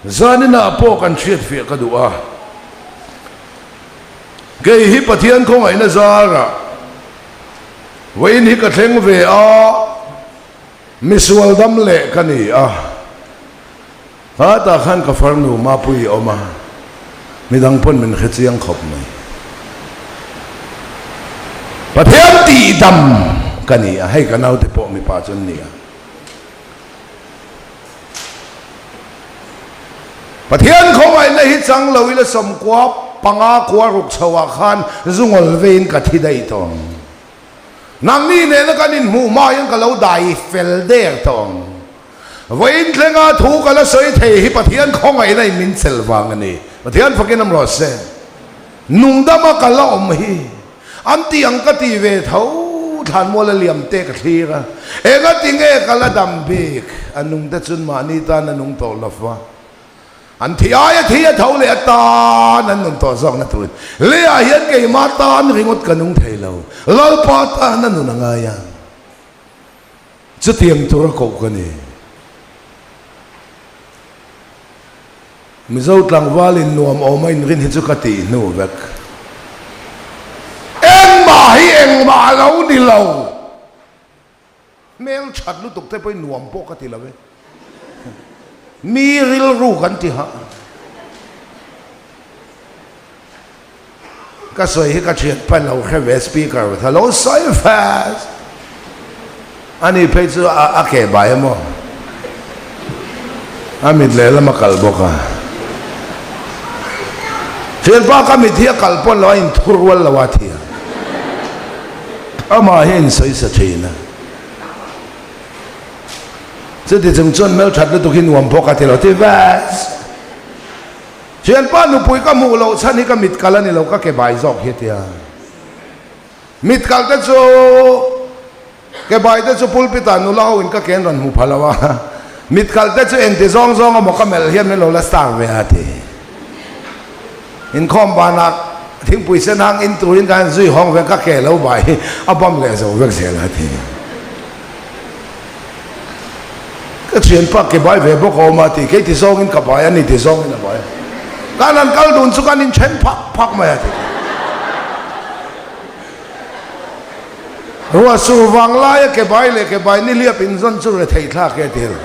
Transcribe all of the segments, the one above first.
Zaninah pawh kan hriatfiah ka duh a. Kei hi Pathian khawngaihna zarah vawiin hi ka thleng ve a, misual dam leh ka ni a. Khatah khan ka farnu Mapuii a awm a, midang pawn min hre chiang khawp mai. Pathian tihdam ka ni a, hei ka naute pawh mipa chu an ni a. Pathian khawngaihna hi chang lo ila 95 kua ruk chho ah khan zungawl vein ka thi daih tawh ang. Nangni nena kan inhmuh hma hian ka lo dai fel der tawh ang. Vawiin thlenga thu ka la sawi thei hi Pathian khawngaihna in min chelh vang a ni. Pathian fakin awm rawh se. Nungdama ka la awm hi an tih ang ka ti ve tho, thlanmual a liam te ka thlir a, engati nge ka la dam bik? A nung te chun mahni tan a nung tawh lo va, an thi aia thi a tho leh atan an nun tawh zawkna turin leiah hian keimah tan ringawt ka nung thei lo, Lalpa tan a nun a ngai a, chutiang tura koh ka ni. Mizo tlangval in nuam awm a inrin hi chu ka tih hnu vek. Engmah hi engmah a lo ni lo. Hmel that lutuk te pawhin nuam pawh ka ti lo e. Mi rilru kan ti hah. Ka sawi hi ka thian pan lo hre ve speaker tha lo sawi fast. Ani phei chu a ke bai emaw a mit lehlam a kal bawk a. Thianpa ka mit hi a kal pawn lo a inthur rual lo a thi a. Amah hi a insawi sa thin a. Chuti chung chuan hmelthat lutuk hi nuam bawk a ti lo ti fast. Thianpa nupui ka hmuh loh chhan hi ka mit kal a ni lo, ka ke bai zawk hi a ti a. Mit kal te chu ke bai te chu pulpit ah nula ho in ka ke an rawn hmu pha lo a, mit kal te chu engti zawng zawng emaw ka melh hian min lo la star ve a ti. Inkhawm banah thingpui sen hang in turin ka han zui hawng ve ka ke lo bai hi a bam leh zo vek zel a ti. Ka thianpa ke bai ve bawk a awm a ti, kei ti zawngin ka bai a ni ti zawngin a bai a. Kan han kal dun chu kan inthen phak phak mai a ti. Ruah sur vang laia ke bai leh ke bai nihliap inzawn chu rethei thlak e a ti lo.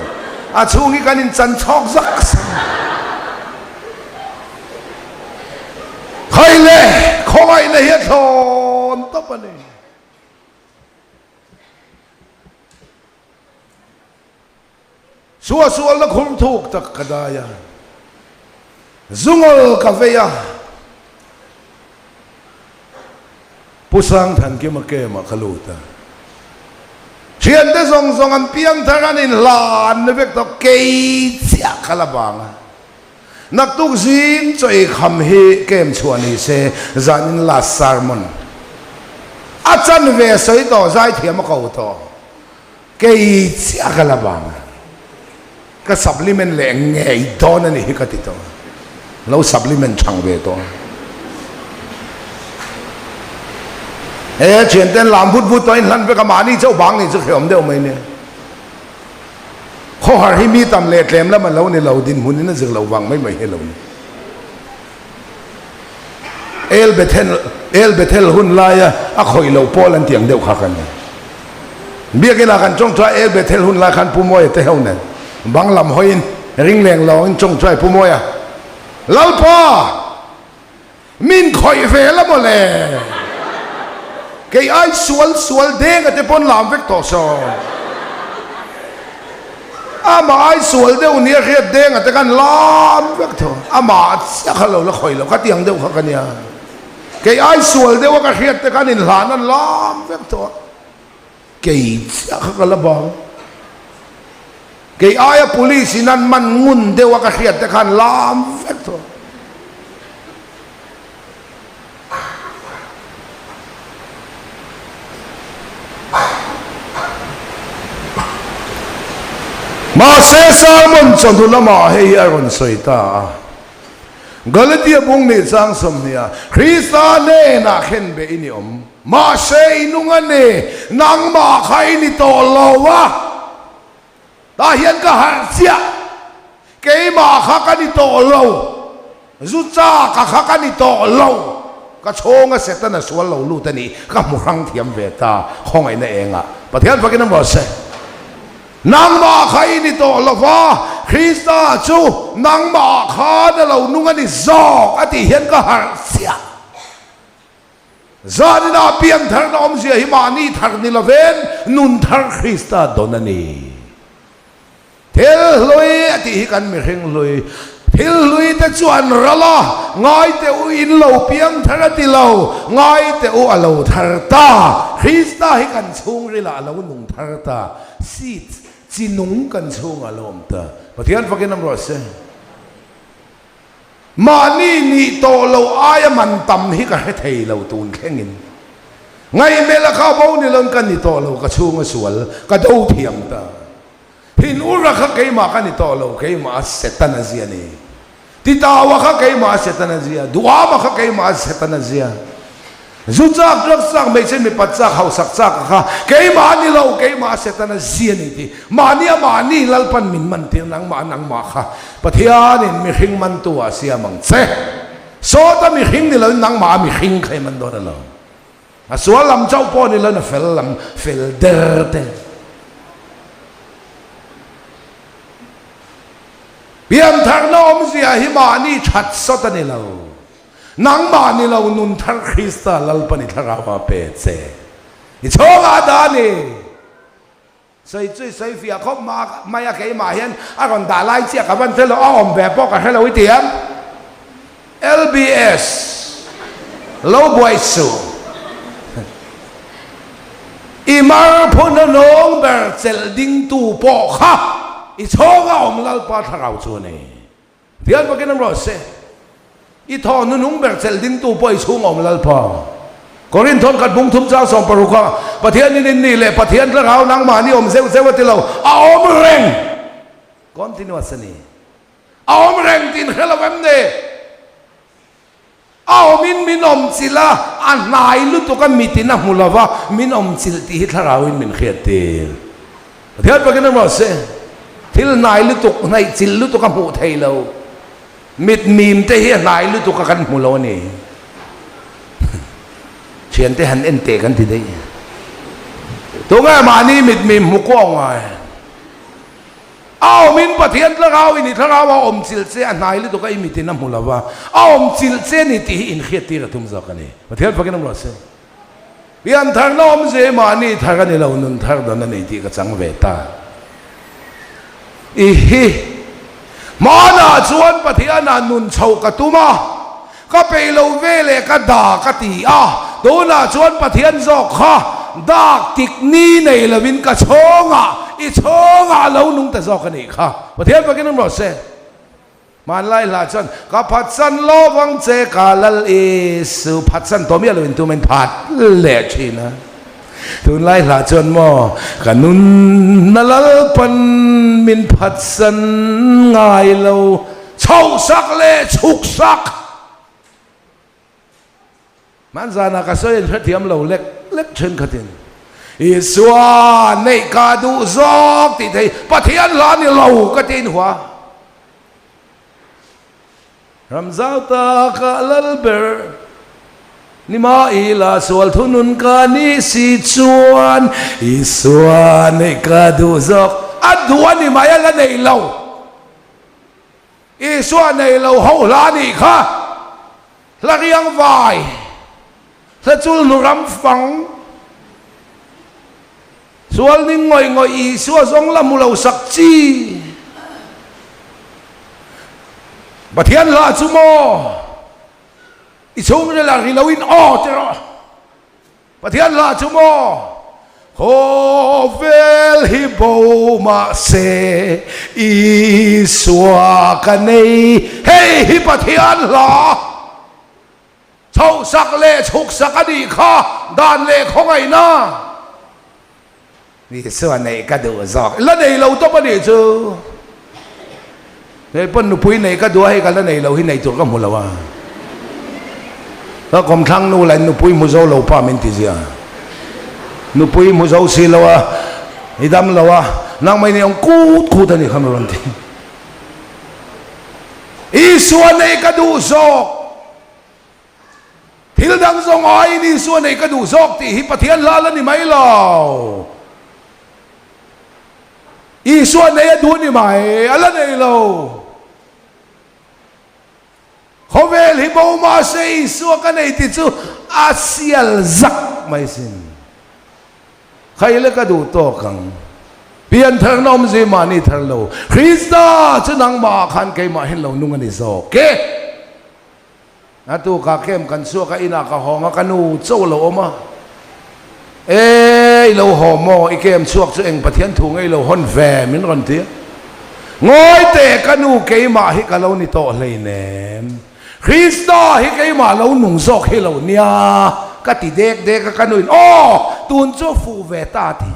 A chhung hi kan inchan chhawk zak zak. Khai le, khawngaihna hi a thlawn tawp a ni. Suahsualna khur thuk tak ka dai a, zungawl ka vei a, Pu Sangthankima camp ah ka lut a, thiante zawng zawng an piangthar an inhlan vek tawh, kei chiah ka la vang a, naktuk zing chaw ei kham hi camp chhuah ni se zanin last sermon a chanve sawi tawh zaithiam a ko tawh. Kei chiah ka la vang a, ka supplement leh ngei dawn a ni hi ka ti tawh a, lo supplement chhang ve tawh a. He thianten lam vut vut tawhin hlan vek a, mahni chauh bang nih chu hrehawm deuh mai nia. Khawhar hi mi tam leh tlem lam a lo ni lo, dinhmun in a zir lo vang mai mai hi a lo ni. El Bethel, El Bethel hun laia a khawih loh pawl an tiang deuh kha kan ni. Biakinah kan tawngtai El Bethel hun lai khan Pu Mawia te ho nen bang lam hawiin ring leng lawngin tawngtai Pu Mawia, Lalpa! Min khawih ve la maw le? Kei ai sual sual denga te pawn lam vek tawh saw. Amah ai sual deuh nia hriat denga te khan lam vek tho. Amah chiah kha lo la khawih lo, khatiang deuh kha ka nia. Kei ai sual deuha ka hriat te khan inhlan an lam vek tawh a, kei chiah kha ka la bang. Kei aia police in an man ngun deuha ka hriat te khan lam vek tawh a. Mahse sermon chawhnu lamah hei hi a rawn sawi ta a. Galatia bung nih chang 20 ah, Krista hnenah khen beh i ni awm, mahse i nung a ni, nangmah kha i ni tawh lo a, tah hian ka harh chiah. Keimah kha ka ni tawh lo, zu chak a kha ka ni tawh lo, ka chhawng a Setana sual lo lut a nih ka hmu hrang thiam ve ta, khawngaihna engah Pathian fakin a maw se. Nangmah kha i ni tawh lo va, Krista chu nangmah khan a lo nung a ni zawk a tih hian ka harh chiah. Zaninah piantharna awmzia hi mahni thar ni lovin nun thar Krista dawn a ni. Thil hlui a tih hi kan mihring hlui. Thil hlui te chu an ral a, ngai teh u in lo piang thar a ti lo, ngai teh u a lo thar ta. Krista hi kan chhungrilah a lo nung thar ta. Seeds, chi nung kan chhungah a lo awm ta. Pathian fakin awm rawh se. Mahni nih tawh lo aia man tam hi ka hre thei lo tun thlengin. Ngaihmelh a kha bo ni loin ka ni tawh lo, ka chhung a sual, ka do thiam ta. Thin ura kha keimah ka ni tawh lo, keimah a Setana zia ni. Titaua kha keimah a Setana zia, Duhama kha keimah a Setana zia. Zu chak, drug chak, hmeichhe mipat chak, hausak chak a kha keimah a ni lo, keimah a Setana zia ni tih. Mahni a mahni Lalpan min man tir nangmah a nangmah kha Pathianin mihring mantu ah siam ang che. Sawta mihring ni loin nangmah a mihring kha i man dawn a lo. A sual lam chauh pawh ni loin a fel lam fel der te. Piantharna awmzia hi mahni that sawt a ni lo. Nangmah ni lo nun thar Krista Lalpan i thlarau a pe che. I chhawngah a dah a ni. Sawi chu i sawi fiah khawp mai a, keimah hian a rawn dah lai chiah ka van hre lo, a awm ve pawh ka hre lo i ti em? LBS, Lo buai suh. I mar phun a nawng ber chelh dingtu pawh kha i chhawngah awm Lalpa thlarau chu a ni. Bial bakin an rawh se. I thaw nunung ber chelh dingtu pawh i chhung awm Lalpa. Korinth thawn khat bung thum chang 60 a, Pathian in in nih leh Pathian thlarau nangmahni awm zeuh zeuh a ti lo, a awm reng! Continuous a ni. A awm reng tih in hre lo em ni? A awmin min awm chilh a, a hnai lutuk a mitin a hmu lo va, min awm chilh tih hi thlarauin min hriat tir. Pathian pakin a rawh se, thil hnai lutuk, hnaih chilh lutuk a hmuh thei lo. Mit mim te hi a hnai lutuk a kan hmu lo a ni. Thiante han en teh kan ti daih. Tunge mahni mit mim hmu kuau ngai? A awmin Pathian thlarau in i thlarau a awm chilh che a hnai lutuk a i mitin a hmu lo va, a awm chilh che ni tih hi inhriat tir a tum zawk a ni. Pathian fakin awm rawh se. Pian tharna awm ze mahni thar a ni lo, nun thar dan a ni tih ka chang ve ta. I hi hmanah chuan Pathianah nun chhoh ka tum a, Ka peih lo ve leh ka dak a ti a, tunah chuan Pathian zawk kha dak tik ni nei lovin ka chhawngah, i chhawngah a lo nung ta zawk a nih kha. Pathian fakin awm rawh se. Hmanlai hla chuan, Ka phatsan lovang che ka Lal Isu, phatsan tawh miah loin tumain phat leh thin a. Tunlai hla chuan maw, Ka nunna Lalpan min phatsan ngai lo, chhohsak leh chhuksak. Hmanzanah ka sawi an hrethiam lo lek lek thenkhatin, Isua neih ka duh zawk tih thei Pathian hla ni lo ka ti inhua. Ram zau takah lal ber ni mah ila sual thunun ka nih si chuan Isua neih ka duh zawk. A duh a ni mai a la nei lo. Isua nei lo ho hla nih kha hla riang vai, hla chulhnu ram fang, sual ning ngawih ngawih Isua zawng la hmu lo sak chi. Pathian hla chu maw i chhungril ah ri loin aw ti rawh. Pathian hla chu maw khawvel hi bo mahse Isua ka nei hei hi Pathian hla chhohsak leh chhuksak a nih kha dan leh khawngaihna Isua neih ka duh zawk. La nei lo tawp a nih chu. Hei pawn nupui neih ka duh a, hei ka la nei lo hi nei tur ka hmu lo a. Ka kawmthlang nu lah in nupui hmu zo lo pa min ti zia. Nupui hmu zo si lo a, i dam lo a, nangmah in i awm kut kut a nih kha mi rawn ti. Isua nei ka duh zawk. Thil dang zawng aiin Isua nei ka duh zawk tih hi Pathian hla la ni mai lo. Isua nei a duh ni mai, a la nei lo. Khawvel hi bo mahse Isua ka nei tih chu a sial zak mai sin. Khaile ka duh tawk ang. Pian tharna awm zui mahni thar lo. Krista chu nangmah ah khan keimah hin lo nung a ni zawk e. A tukah camp kan chhuak a, inah ka hawng a, ka nu cho lo awm a. E, i lo haw maw? I camp chhuak chu eng Pathian thu nge i lo hawn ve? min rawn ti a. Ngawi teh ka nu keimah hi ka lo ni tawh hleinem. Krista hi keimah lo nung zawk hi lo nia ka ti dek dek a, ka nuin aw tun chu fuh ve ta a ti.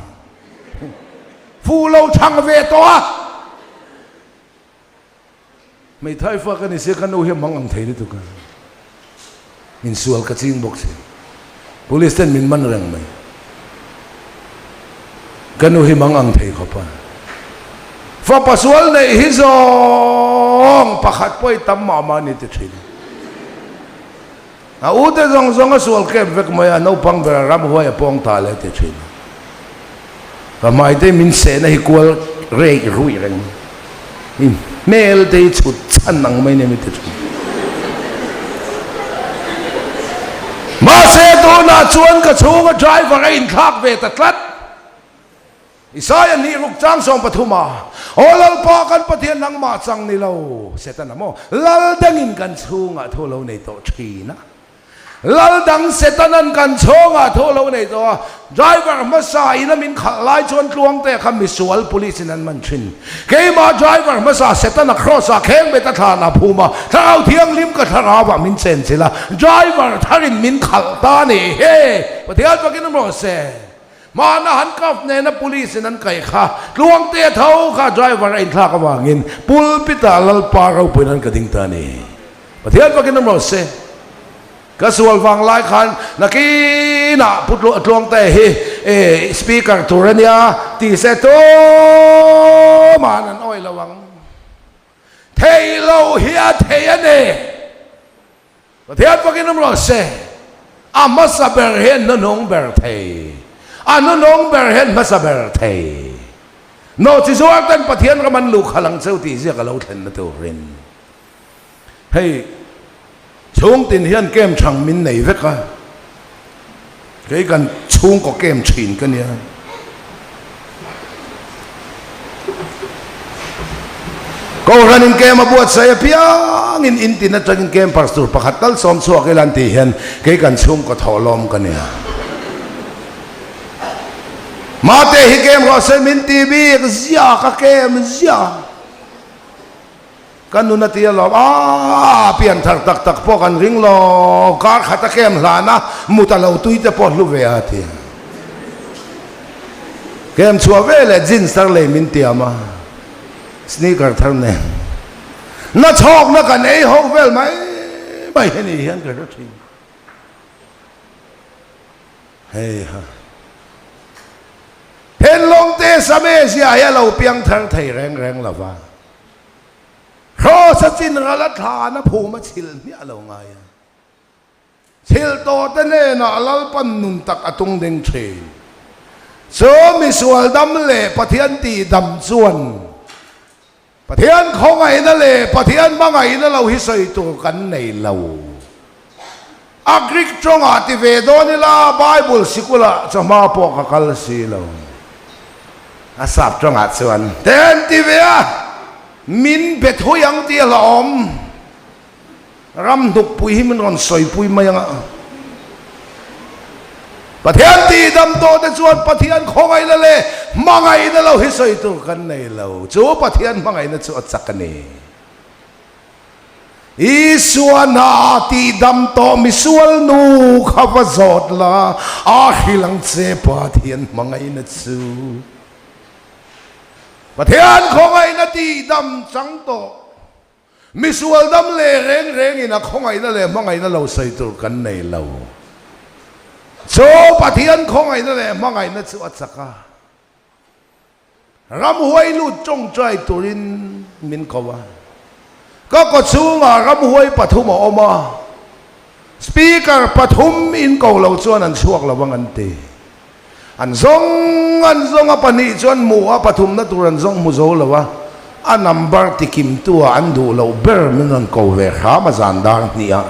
Fuh lo thang ve tawh a. Hmeithai fa ka ni sia ka nu hi a mang ang thei lutuk a. Insual ka ching bawk si. Police ten min man reng mai. Ka nu hi mang ang thei khawp a. Fapa sual neih hi zawng pakhat pawh i tam mah mah a ni ti thin. A ute zawng zawng a sual kep vek mai a, naupang ber a ramhuai a pawng ta le ti thin. Ka hmaite min sehna hi kual rek ruih reng. I hmel te hi chhut chhan ang mai nia mi ti thin. Mahse tunah chuan ka chhunga driver a inthlak ve ta tlat. Isaiah nih ruk chang 13 a, Aw Lalpa kan Pathian nangmah chang ni lo, Setana maw, lal dangin kan chhungah thu lo nei tawh thin a. Lal dang Setanan kan chhawngah thu lo nei tawh a, driver hmasa in a min khalh lai chuan Tluangte kha misual police in an man thin. Keimah driver hmasa Setana cross ah kheng bet a thlan a phum a, Thlarau Thianghlim ka thlarau ah min chen chilh a, driver tharin min khalh ta a ni. He! Pathian fakin awm rawh se. Hmana handcuff nena police in an kaih kha Tluangte a tho kha driver a inthlak avangin pulpit ah Lalpa ropuiin an ka ding ta a ni. Pathian fakin awm rawh se. Ka sual vang lai khan nakinah Pu Tluangte hi speaker tur a nia ti se tuma'n an awih lo ang. Thei lo hi a thei a ni. Pathian fakin awm rawh se. A hmasa ber hian hnuhnung ber thei. A hnuhnung ber hian hmasa ber thei. Nawhchi zuar ten Pathian ram an luh khalh ang cheu tih ziak a lo thlenna turin. Hei chhungtin hian kem chhang min nei vek a. Kei kan chhungkaw kem thin ka nia. Kohhran in kem a buatsaih apiangin in tin atangin campers tur pakhat tal sawm chhuak ila an tih hian kei kan chhungkaw thawhlawm ka nia. Mate hi kem rawh se min ti bik ziah ka kem ziah. Ka nun a ti alawm, aaa pian thar tak tak pawh kan ring lo, kar khat a kem hlan a, mut a lo tui te pawh hlu ve a ti. Kem chhuah ve leh jeans thar lei min tiam a, sneaker thar nen. Na chhawkna kan ei ho vel mai mai hi ni hian ka hre thin. Heiha. Thenlawngte Samezia hi a lo piang thar thei reng reng lo va. Kraws a chin ral a thlan a phum a chhilh hmiah lo ngai a. Chhilh tawh te hnenah Lalpan nun tak a tung ding thin. Chu misual dam leh Pathian tih dam chuan Pathian khawngaihna leh Pathian hmangaihna lo hi sawi tur kan nei lo. A Greek tawngah ti ve dawn ila Bible sikulah chawhma pawh ka kal si lo. A sap tawngah chuan te an ti ve a, min be thui ang tih a hlauhawm. Ram hnukpui hi min rawn sawipui mai ang a. Pathian tihdam tawh te chuan Pathian khawngaihna leh hmangaihna lo hi sawi tur kan nei lo. Chu Pathian hmangaihna chu a chak a ni. Isua hna tihdam tawh misual nu kha va zawt la, a hrilh ang che Pathian hmangaihna chu. Pathian khawngaihna tihdam chang tawh misual dam leh reng rengin a khawngaihna leh hmangaihna lo sawi tur kan nei lo. Chu Pathian khawngaihna leh hmangaihna chu a chak a. Ramhuai lut tawngtai turin min ko a. Ka kawchhungah ramhuai pathum a awm a, Speaker pathum in ko lo chuan an chhuak lo ang an ti. An zawng an zawng a pahnih chuan hmu a pathumna tur an zawng hmu zo lo a, a number tikimtu ah an duh loh ber min rawn ko ve hram a zan dar hnih ah.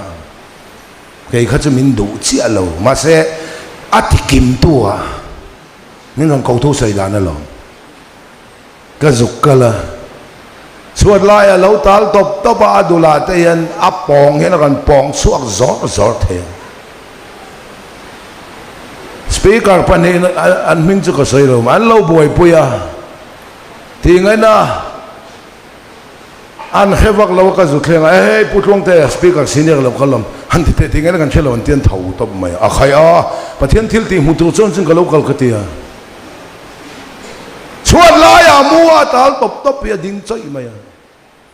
Kei kha chu min duh chiah lo mahse a tikimtu ah min rawn ko thu sawi dan alawm. Ka zuk kal a, chhuat laia lo tal tawp tawp a, a dulah te hian a pawng hian a rawn pawng chhuak zawr zawr thei a. Speaker pahnih an hming chu ka sawi lo an lo buaipui a, tih ngaihna an hre vak lo a ka zu thleng a, e hei Pu Tluangte speaker senior lo kal awm han ti teh tih ngaihna kan hre lo an ti an tho tawp mai a, a khai a, Pathian thil tih hmu tur chuan chuan ka lo kal ka ti a. Chhuat laiah mu a tal tawp tawp hi a ding chawih mai a.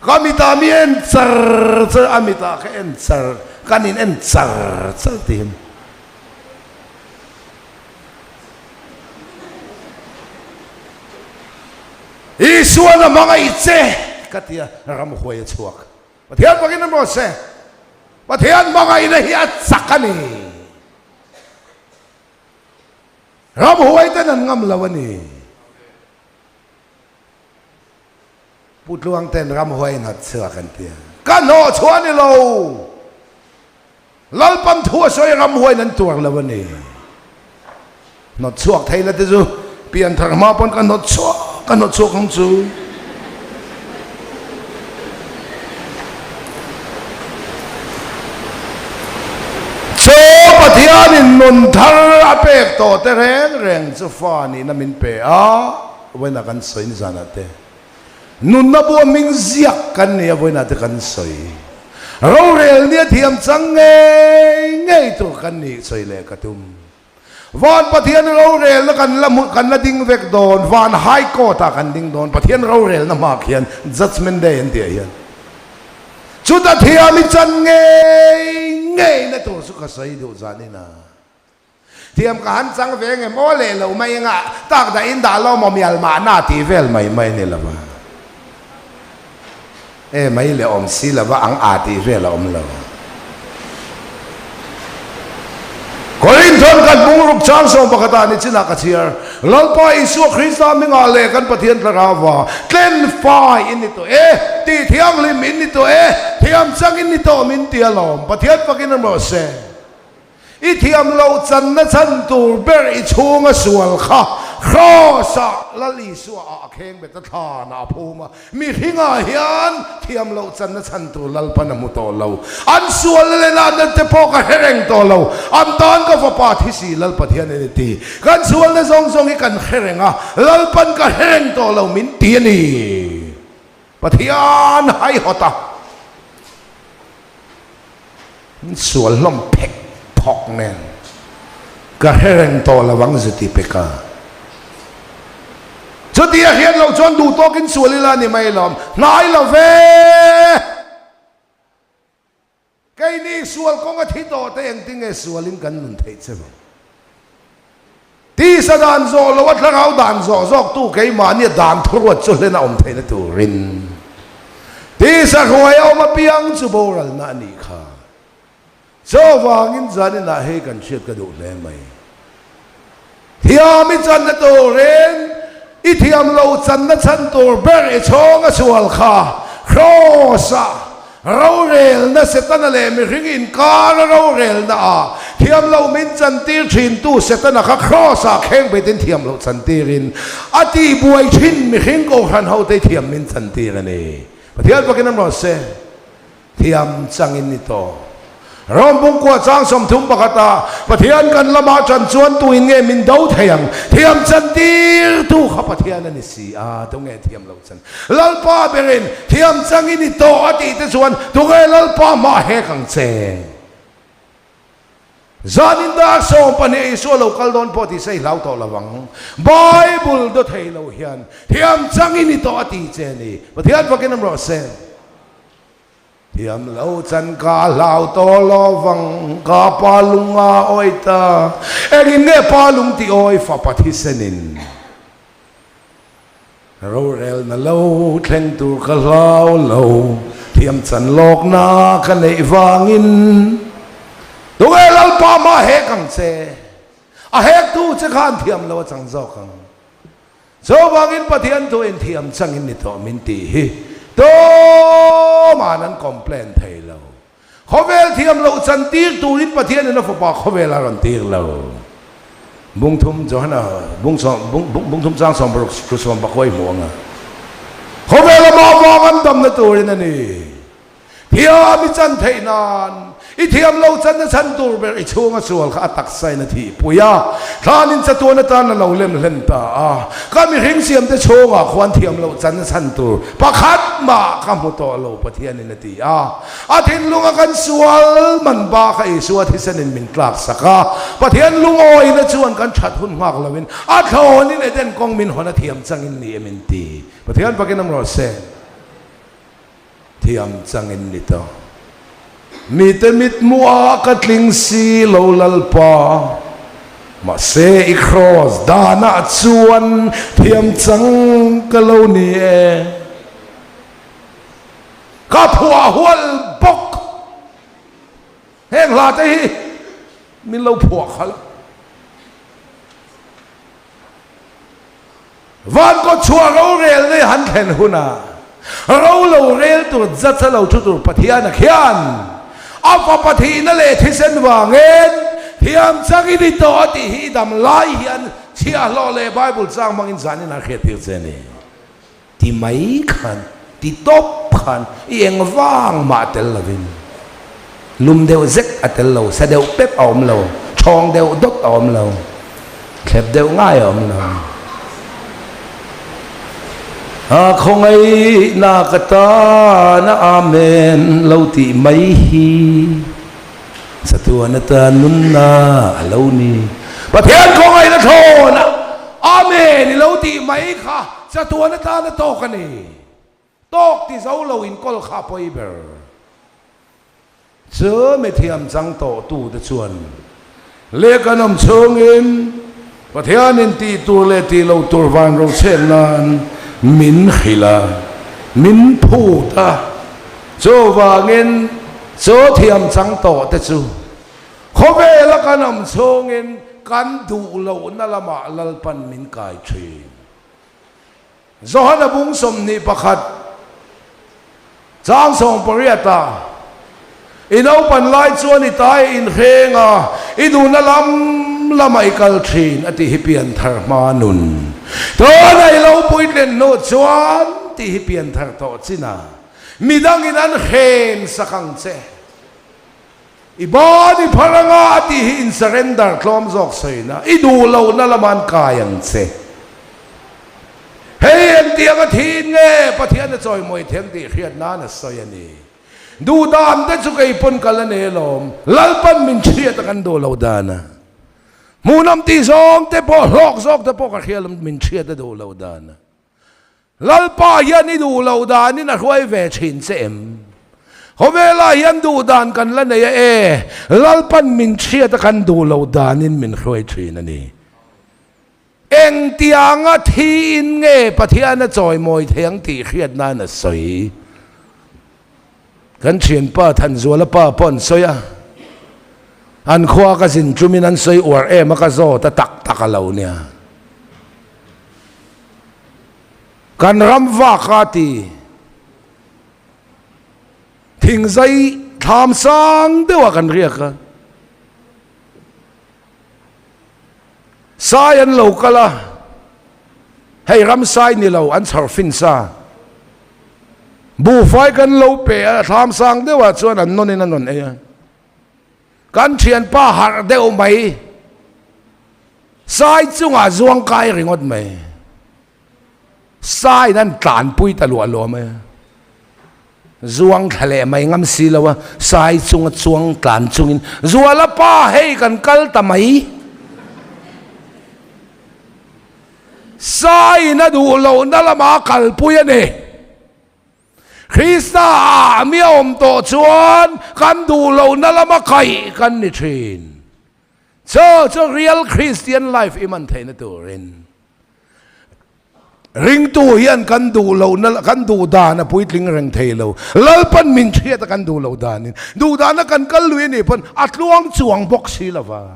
Ka mitah mi en char char, a mitah ka en char, kan in en char char ti hian. Isuan a hmangaih che ka ti a, ramhuai a chhuak. Pathian pakin a maw se, Pathian hmangaihna hi a chak a ni. Ramhuai ten an ngam lo a ni. Pu Tluang ten ramhuai in hat chhuak an ti a. Ka hnawh chhuah a ni lo. Lalpan thu a sawi ramhuai in an tuar lo a ni. Hnawt chhuak thei la te chu pianthar hma pawn ka hnawt chhuak ka hnawt chhuak ang chu. Chaw Pathianin nun thar a pek tawh te reng reng chu fa nihna min pe a, vawiinah kan sawi nizanah te nunna bu a hming ziak kan ni a, vawiinah te kan sawi rorel nia thiam chang ngei ngei tur kan nih sawi leh ka tum. Van Pathian rorelna kan la hmu kan la ding vek dawn, van High Court ah kan ding dawn, Pathian rorelna hma khian Judgement Day an tih ah hian chuta thiam i chan ngei ngei na tur chu ka sawi duh zan in a thiam ka han chang ve nge maw leh lo mai anga tak dah in dah lo maw mial mahna tih vel mai mai ni lo a. E mai leh awm si lova ang a tih vel a awm lo. Korinthon kan bungruk chang sawm pakhatah ni chinah ka chhiar, Lalpa Isua Krista hmingah leh kan Pathian Thlarauva tlen fai in ni tawh e, tih thianghlim in ni tawh e, thiam chang in ni tawh min ti alawm, Pathian fakin awm rawh se. I thiam loh channa chhan tur ber i chhunga sual kha Kraws-ah Lal Isua ah a kheng bet a, thlanah a phum a, mihringah hian thiam loh channa chhan tur Lalpan a hmu tawh lo. An sualna leh natna te pawh ka hre reng tawh lo. An tan ka fapa thi si Lal Pathian a ni ti. Kan sualna zawng zawng hi kan hre reng a, Lalpan ka hre reng tawh lo min ti a ni. Pathian haihawt a. Sual hlawm phek phawk nen ka hre reng tawh lo ang zuti peka. Chuti a hriat loh chuan duh tawkin sual ila ni mai lawm. Hnai lo ve! Keini sual kawng a thi tawh te engtinge sualin kan nun theih che vang? Tisa dan zawh lo a thlarau dan zawh zawk tu keimahnia dan thuruat chu hlen a awm theihna turin tisa hruai a awm apiang chu boralna a nih kha. Chuvangin zaninah hei kan hriat ka duh hle mai. Thiam i channa turin i thiam lo channa chhan tur ber i chhawng a sual kha Kraws-ah Rorelna Setana leh mihring inkara rorelna ah thiam loh min chantir thintu Setana kha Kraws ah khengbet in thiam loh chantirin a tihbuai thin mihring kohhran hote thiam min chantir a ni. Pathian fakin an rawn se. Thiam changin ni tawh. Rom bungkua chang 31 ah Pathian kan lamah tan chuan tuin nge min do thei ang? Thiam chantir tu kha Pathian a ni si a, tunge thiam loh chan? Lalpa berin thiam changin ni tawh a tih te chuan tunge Lalpa hmah hek ang che? Zanin dar 12 Isua lo kal dawn pawh tih se i hlau tawh lo ang. Bible do thei lo hian thiam changin ni tawh a ti che a ni. Pathian fakin awm rawh se. Thiam lo chan ka hlau tawh lo vang, ka pa lung a awi ta. Engin nge pa lung tih awi fapa thisenin rorelna lo thleng tur ka hlau lo. Thiam chan lawkna ka neih vangin tunge Lalpa hma hek ang che? A hektu che khan thiam lo a chang zawk ang. Chuvangin Pathian thu in thiam changin ni tawh min tih hi tuma'n an complain thei lo. Khawvel thiam loh chan tir turin Pathianin a fapa khawvel a rawn tir lo. Bungthum Johana bung sawm bung bung bungthum chang 60 thu sawm pakua i hmu ang a. Khawvel amah vang an damna turin a ni. Thiam i chan theih nan, i thiam lo chan na chhan tur ber i chhunga sual kha a taksa in a thih pui a, thlanin chatuan atan a lo lem hlen ta a. Ka mihring siamte chhungah khuan thiam loh chan na chhan tur pakhat mah ka hmu tawh lo Pathianin a ti a. A thinlunga kan sual man ba kha Isua thisenin min tlak sak a, Pathian lungawina chuan kan that hun nghak loin a thlawnin Eden kawng min hawn a thiam changin ni em in ti. Pathian pakin awm rawh se. Thiam changin ni tawh. Mite mithmuhah ka tling si lo Lalpa, mahse i kraws danah chuan thiam chang ka lo ni e. Ka phuah hual bawk. Heng hla te hi min lo phuah khalh a. Van kaw chhuah rorel nei han thlen hunah ro lo rel tur judge a lo thu tur Pathiana khian a fapa thihna leh thisen vangin thiam changin i tawh a tih hi i dam lai hian chhiahhlawh leh Bible chang hmangin zanin a hriattir che a ni. Ti mai khan, ti tawp khan i eng vang mah tel lovin lum deuh zek a tel lo, sa deuh pep a awm lo, thawng deuh dawt a awm lo, thlep deuh ngai a awm lo. A khawngaihna ka tan a Amen lo tih mai hi chatuan atan nunna a lo ni. Pathian khawngaihna thlawn a Amen i lo tih mai kha Chatuan atana tawk a ni. Tawk ti zo lo inkawl kha a pawi ber. Chu mithiam chang tawhtute chuan lehkha nawm chhungin Pathianin tih tur leh tih lo tur van rochhet nan min hrilh a, min phut a. Chuvangin chu thiam chang tawhte chu khawvela kan awm chhungin kan duh lohna lamah Lalpan min kai thin. Johana bung 21 chang 18 ah, I naupan lai chuan i tai a inhreng a, i duhna lam lamah i kal thin a tih hi pianthar hma nun. Tuna i lo puitlin hnu chuan tih hi pianthar tawh chin a, midangin an hren sak ang che. I ban i phar anga a tih hi in surrender tlawm zawk sawina i duh lohna lama an kai ang che. Hei engtiang a thin nge Pathian a chawimawi thiang tih hriat nan a sawi a ni. Duh dan te chu kei pawn kal a nei alawm, Lalpan min hriat a kan duh loh dan a. Hmuhnawm tih zawng te pawh hlawk zawk te pawh ka hria alawm min hriat a duh loh dan a. Lalpa hian i duh loh danin a hruai ve thin che em? Khawvelah hian duh dan kan la nei a e, Lalpan min chhiat a kan duh loh danin min hruai thin a ni. Engtianga thiin nge Pathian a chawimawi thei ang tih hriat nan a sawi. Kan thianpa Thanzuala pa pawh an sawi a, an khua ka zin chumin an sawi uar em a ka zawt a tak tak a lo nia. Kan ram vak a ti. Thingzai thlam sang deuh ah kan riak a. Sai an lo kal a, hei ram sai ni lo an chhar fin sa. Buhfai kan lo pe a, thlam sang deuh ah chuan an nawn in a nawn ei a. Kan thianpa harh deuh mai. Sai chungah zuang kai ringawt mai. Saiin an tlanpui ta luah luah mai a. Zuang thla leh mai ngam si lo a, sai chunga chuang tlan chungin, Zuala pa hei kan kal ta mai. Saiin a duh lohna lama kalpui a ni. Krista ah mi a awm tawh chuan kan duh lohna lama kaih kan ni thin. Chu chu real Christian life i man theihna turin. Ringtu hian kan duh lohna, kan duh dan a puitling reng thei lo. Lalpan min hriat a kan duh loh danin, duh dana kan kal lui a nih pawn a tluang chuang bawk si lo va.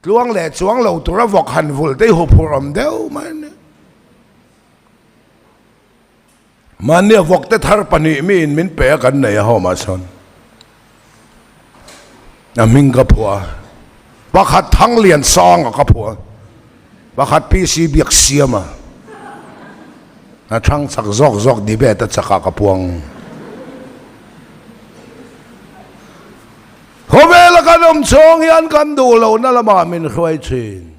Tluang leh chuang lo tura vawk han vul te hi huphurh awm deuh mai a nia. Mahnia vawk te thar pahnih miin min pe a kan nei a home ah chuan a hming ka phuah a, pakhat Thanglian Sanga ka phuah a, pakhat PC Biaksiama a thang chak zawk zawk debate a chakah ka puang. Khawvela kan awm chhung hian kan duh lohna lamah min hruai thin.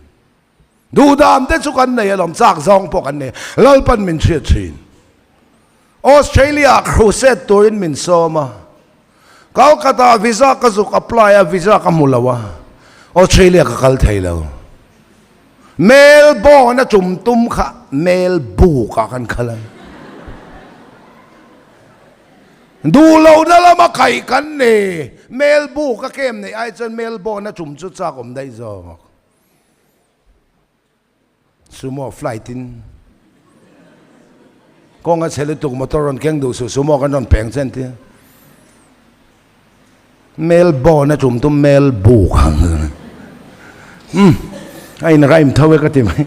Duhdam te chu kan nei alawm, chak zawng pawh kan nei. Lalpan min hriat thin. Australia ah crusade turin min sawm a. Kolkata ah visa ka zuk apply a, visa ka hmu lo a. Australia ka kal thei lo. Melbourne a tum tum kha Melbourne ah kan kal a. Duh lohna lama kaih kan ni. Melbourne a kem neih ai chuan Melbourne a tum chu chak awm daih zawk. Sumo flight in kawng a chhe lutuk motor rawn keng duh suh sumo kan rawn peng chen tia Melbourne a tum tum Melbourne ang um a in rhyme tho e ka ti mai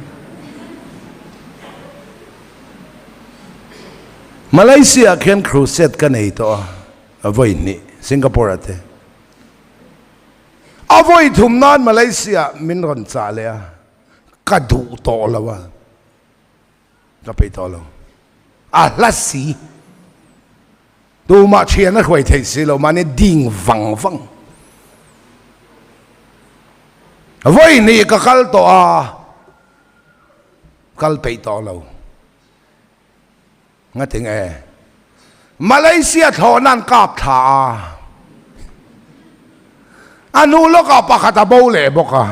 Malaysia khian crusade ka nei tawh a vawi hnih Singapore ah te. A vawi thum nan Malaysia min rawn chah leh a, ka duh tawh lo a, ka peih tawh lo. A hla si. Tumah thian a hruai theih si lo, mahni ding vang vang. Vawi hnih ka kal tawh a, kal peih tawh lo. Ngating e. Malaysia thlawhna an kap thla a. A hnu lawkah pakhat a bo leh bawk a.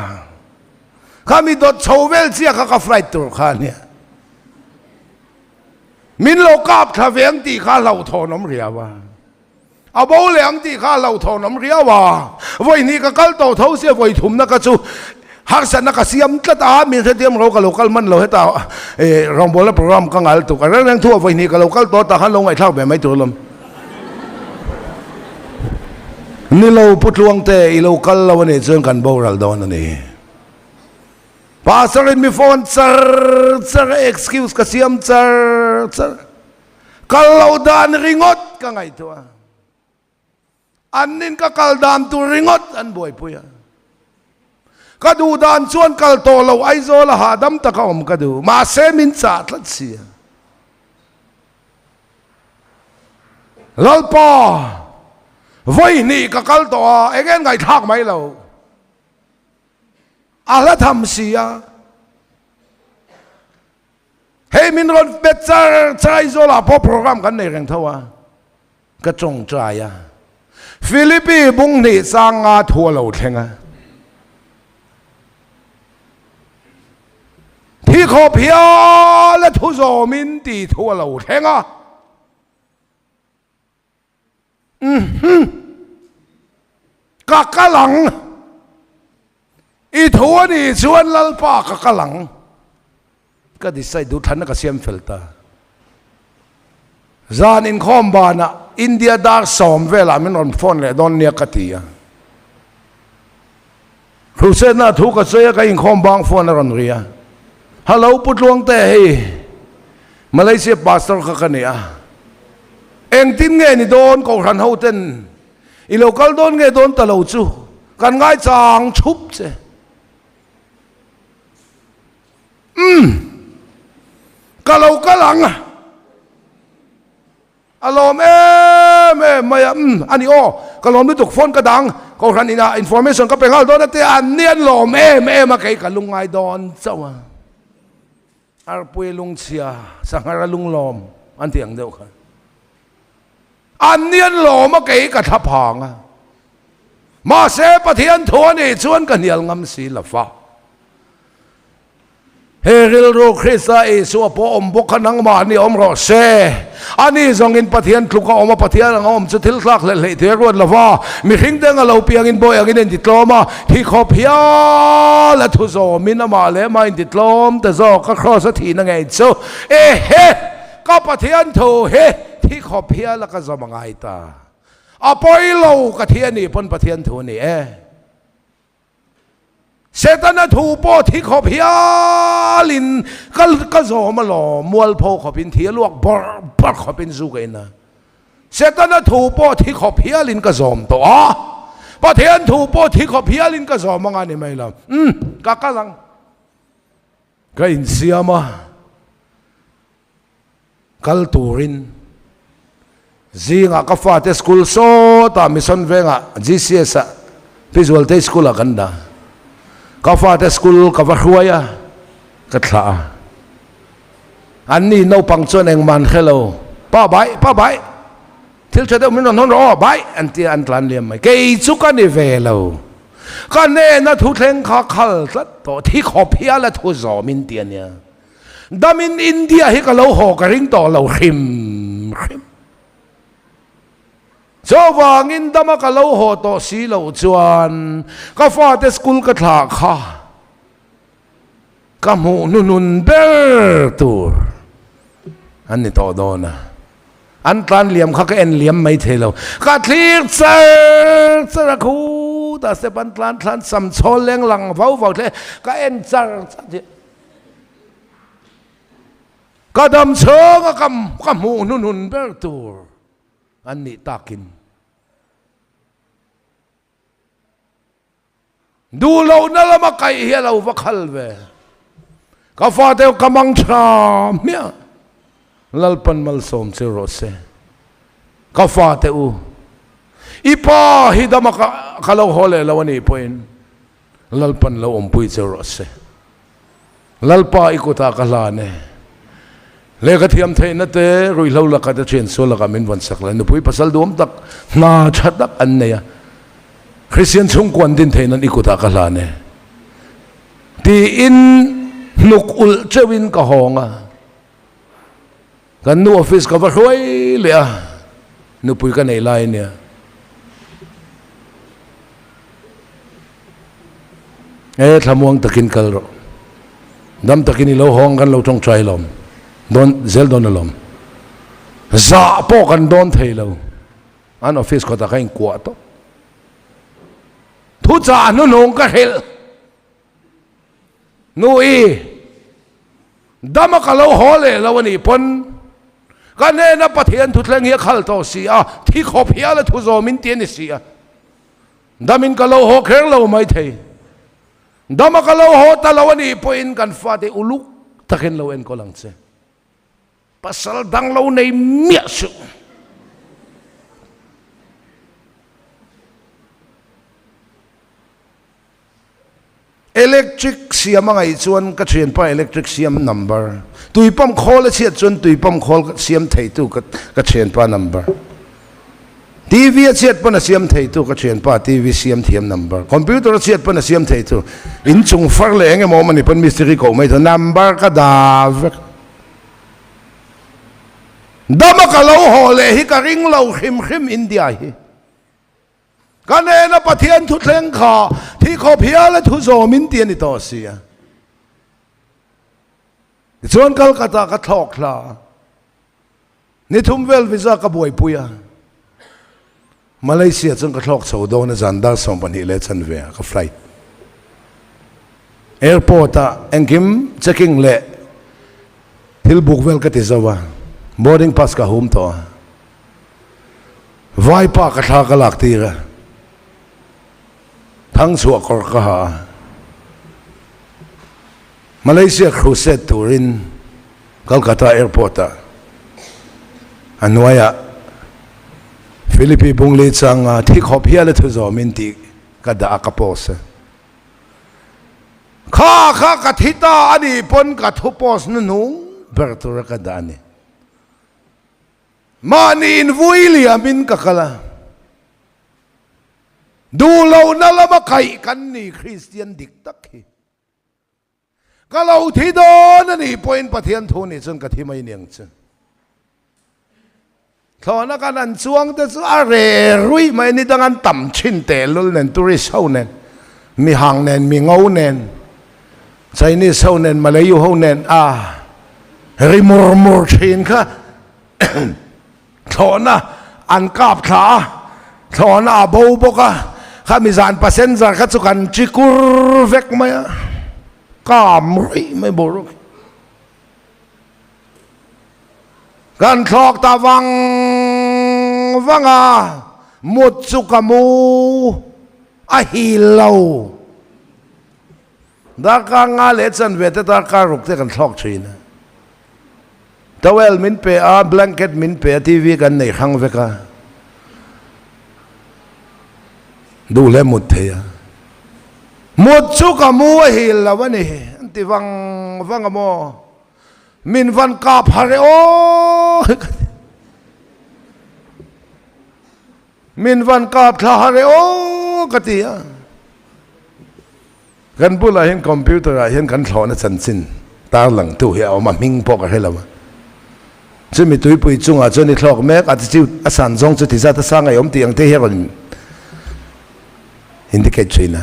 Khami dawt chho vel chiah kha ka flight tur kha a nia. Min lo kap thla ve ang tih kha hlauhthawn awm riau a. A bo leh ang tih kha a hlauhthawn awm riau a, vawihnih ka kal tawh tho sia vawi thumna ka chu harsatna ka siam tlat a, min hrethiam ro ka lo kal hman lo heta rawngbawlna program ka ngal tuk a reng reng thu a vawihnih ka lo kal tawh tah khan lo ngaihthlak ve mai tur alawm. Ni lo Pu Tluangte i lo kal lo a nih chuan kan boral dawn a ni. Pastor in mi phone char char a excuse ka siam char char. Kal lo dan ringawt ka ngaihtuah a, annin ka kal dan tur ringawt an buaipui a. Ka duh dan chuan kal tawh lo Aizawl a hahdam taka awm ka duh, mahse min chah tlat si a. Lalpa, vawi hnih ka kal tawh a, eng nge ngaihthlak mai lo. A hla tham si a. Hei min rawn bet char char Aizawl ah pawh program kan nei reng tho a, ka tawngtai a. Philippi bung hnih chang nga thu a lo thleng a. Thi khawp hial a thu zawmin tih thu a lo thleng a. Umm ka kal ang. I thu a nih chuan Lalpa ka kal ang. Ka decide duh thlanna ka siam fel ta. Zan inkhawm banah India dar sawm velah min rawn phone leh dawn nia ka ti a. Crusade-na thu ka sawi a, ka inkhawm bang phone a rawn ri a. Hello Pu Tluangte, hei Malaysia pastor kha ka ni a. Engtin nge ni dawn Kohhran ho ten i lo kal dawn nge dawn ta lo chu kan ngaichang chhup che. Umm ka lo kal ang. A lawm em em mai a, umm a ni aw, ka lawm lutuk phone ka dang, Kohhran inah information ka pe nghal dawn a tia, an ni an lawm em em a, kei ka lungngai dawn chauh a. Arpui lungchhia, sanghar a lunglawm an ti ang deuh kha. An ni an lawm a, kei ka thla phang a. Mahse Pathian thu a nih chuan ka hnial ngam si lo va. He rilru Krista Isua pawh awm bawk kha nangmahni awm rawh se. Ani zawngin Pathian tluk a awm a, Pathian anga awm chu thil thlak hleh hleih thei a ruat lo va, mihring te anga lo piangin bawi angin a intitlawm a, thi khawp hial a thu zawmin amah leh amah a intitlawm ta zawk a, kraws a thihna ngei chu ehe! Ka Pathian thu hi thi khawp hial a ka zawm a ngai ta. A pawi lo ka thi a nih pawn Pathian thu a ni e. Setana thu pawh thi khawp hialin ka ka zawm alawm, mualpho khawpin thi a luak bawrh bawrh khawpin zu ka in a. Setana thu pawh thi khawp hialin ka zawm tawh a, Pathian thu pawh thi khawp hialin ka zawm anga ni mai lo. Umm, ka kal ang. Ka insiam a. Kal turin zingah ka fate school sawtah Mission Vengah GCS ah Pi Zualtei school ah kan dah. Ka fate school ka va hruai a, ka thlah a. Anni naupang chuan engmah an hre lo. Pa bai, pa bai, thil tha deuh min rawn hawn rawh aw, bai an ti a, an tlan liam mai. Kei chu ka ni ve lo. Ka hnena thu thleng kha khal tlat tawh, thi khawp hial a thu zawm in ti a nia. Damin India hi ka lo haw ka ring tawh lo hrim hrim. Chuvangin dama ka lo haw tawh si loh chuan ka fate school ka thlah kha ka hmuh hnuhnun ber tur an ni tawh dawn a. An tlan liam kha ka en liam mai thei lo. Ka thlir char char a khutah step an tlan thlan sam chhawl leng lang vau vau thle ka en char char tih. Ka dam chhung a ka hmuh hnuhnun ber tur an nih takin duh lohna lama kaih hi a lo va khal ve. Ka fate ka mang tha hmiah. Lalpan malsawm che rawh se. Ka fate u, i pa hi dama ka lo haw leh lo a nih pawhin Lalpan lo awmpui che rawh se. Lalpa i kutah ka hlan e. Lehkha thiam theihna te, ruihhlo laka te thian sual lakah min vawn sak le. Nupui pasal duhawm tak, hna tha tak an nei a. Kristian chhungkua an din theih nan i kutah ka hlan e. Tiin hnuk ulh teuhin ka hawng a. Kan nu office ka va hruai leh a, nupui ka nei lai ania. E thlamuang takin kal rawh. Dam takin i lo hawng kan lo tawngtai lawm. Dawn zel dawn alawm. Zah pawh kan dawn thei lo. An office kawtah ka inkuah tawp. Thuchah hnuhnung ka hrilh. Nu i dama ka lo haw leh lo a nih pawn ka hnena Pathian thuthleng hi a khal tawh si a, thi khawp hial a thu zawm in ti a ni si a. Damin ka lo haw kher lo mai thei. Dama ka lo haw ta lo a nih pawhin kan fate uluk takin lo enkawl ang che. Pasal dang lo nei miah suh. Electric siam a ngaih chuan ka thianpa electric siam number, tui pump khawl a chhiat chuan tui pump khawl siam theitu ka thianpa number, TV a chhiat pawn a siam theitu ka thianpa TV siam thiam number, computer a chhiat pawn a siam theitu, inchung far leh eng emaw awm a ni pawn mistiri koh mai chu number ka dah vek. Dama ka lo haw leh hi ka ring lo hrim hrim India hi. Ka hnena Pathian thuthleng kha thi khawp hial a thu zawm in ti a ni tawh si a. Tichuan Calcutta ka thlawk hla a, ni thum vel visa ka buaipui a, Malaysia chuan ka thlawk chho dawn a zan dar 12 leh chanve ah ka flight. Airport ah engkim checking leh thil buk vel ka ti zo a, boarding pass ka hum tawh a. Vaipa ka thla ka lak tir a, thangchhuah kawr ka ha a, Malaysia crusade turin Kolkata airport ah a hnuaiah Philippi Bungli changa thi khawp hial a thu zawmin tih ka dah a, ka post a. Kha kha ka thi ta a nih pawn ka thu post hnuhnung ber tura ka dah a ni. Mahni in vui liamin ka kal a, duh lohna lama kaih kan ni Kristian dik tak hi. Ka lo thi dawn a nih pawhin Pathian thu nih chuan ka thi mai niang chu. Thlawhna kan an chuang te chu a reh ruih mai ni dang an tam thin tehlul nen tourist ho nen mi hang nen mi ngo nen Chinese ho nen Malayu ho nen a ri mur mur thin kha thlawhna an kap thla a thlawhna a bo bawk a khami zan passenger kha chu kan chi kur vek mai a kam ruih mai boruak Kan thlawk ta vang vang a, mut chu ka mu a hil lo. Darkar nga leh chanve te darkar ruk te kan thlawk thin a. Towel min pe a, blanket min pe a, TV kan nei hrang vek a. Duh leh mut thei a. Mut chu ka mu a hil lo a ni, an ti vang vang a maw. Min van kap har e aw ka ti. Min van kap thla har e aw ka ti a. Kan bulah hian computer ah hian kan thlawhna chanchin tarlang tu hi a awm a, hming pawh ka hre lo a. Chumi tuipui chungah chuan i thlawk mek a, chiu a san zawng chu ti zat a sang a i awm tih ang te hi a rawn indicate thin a.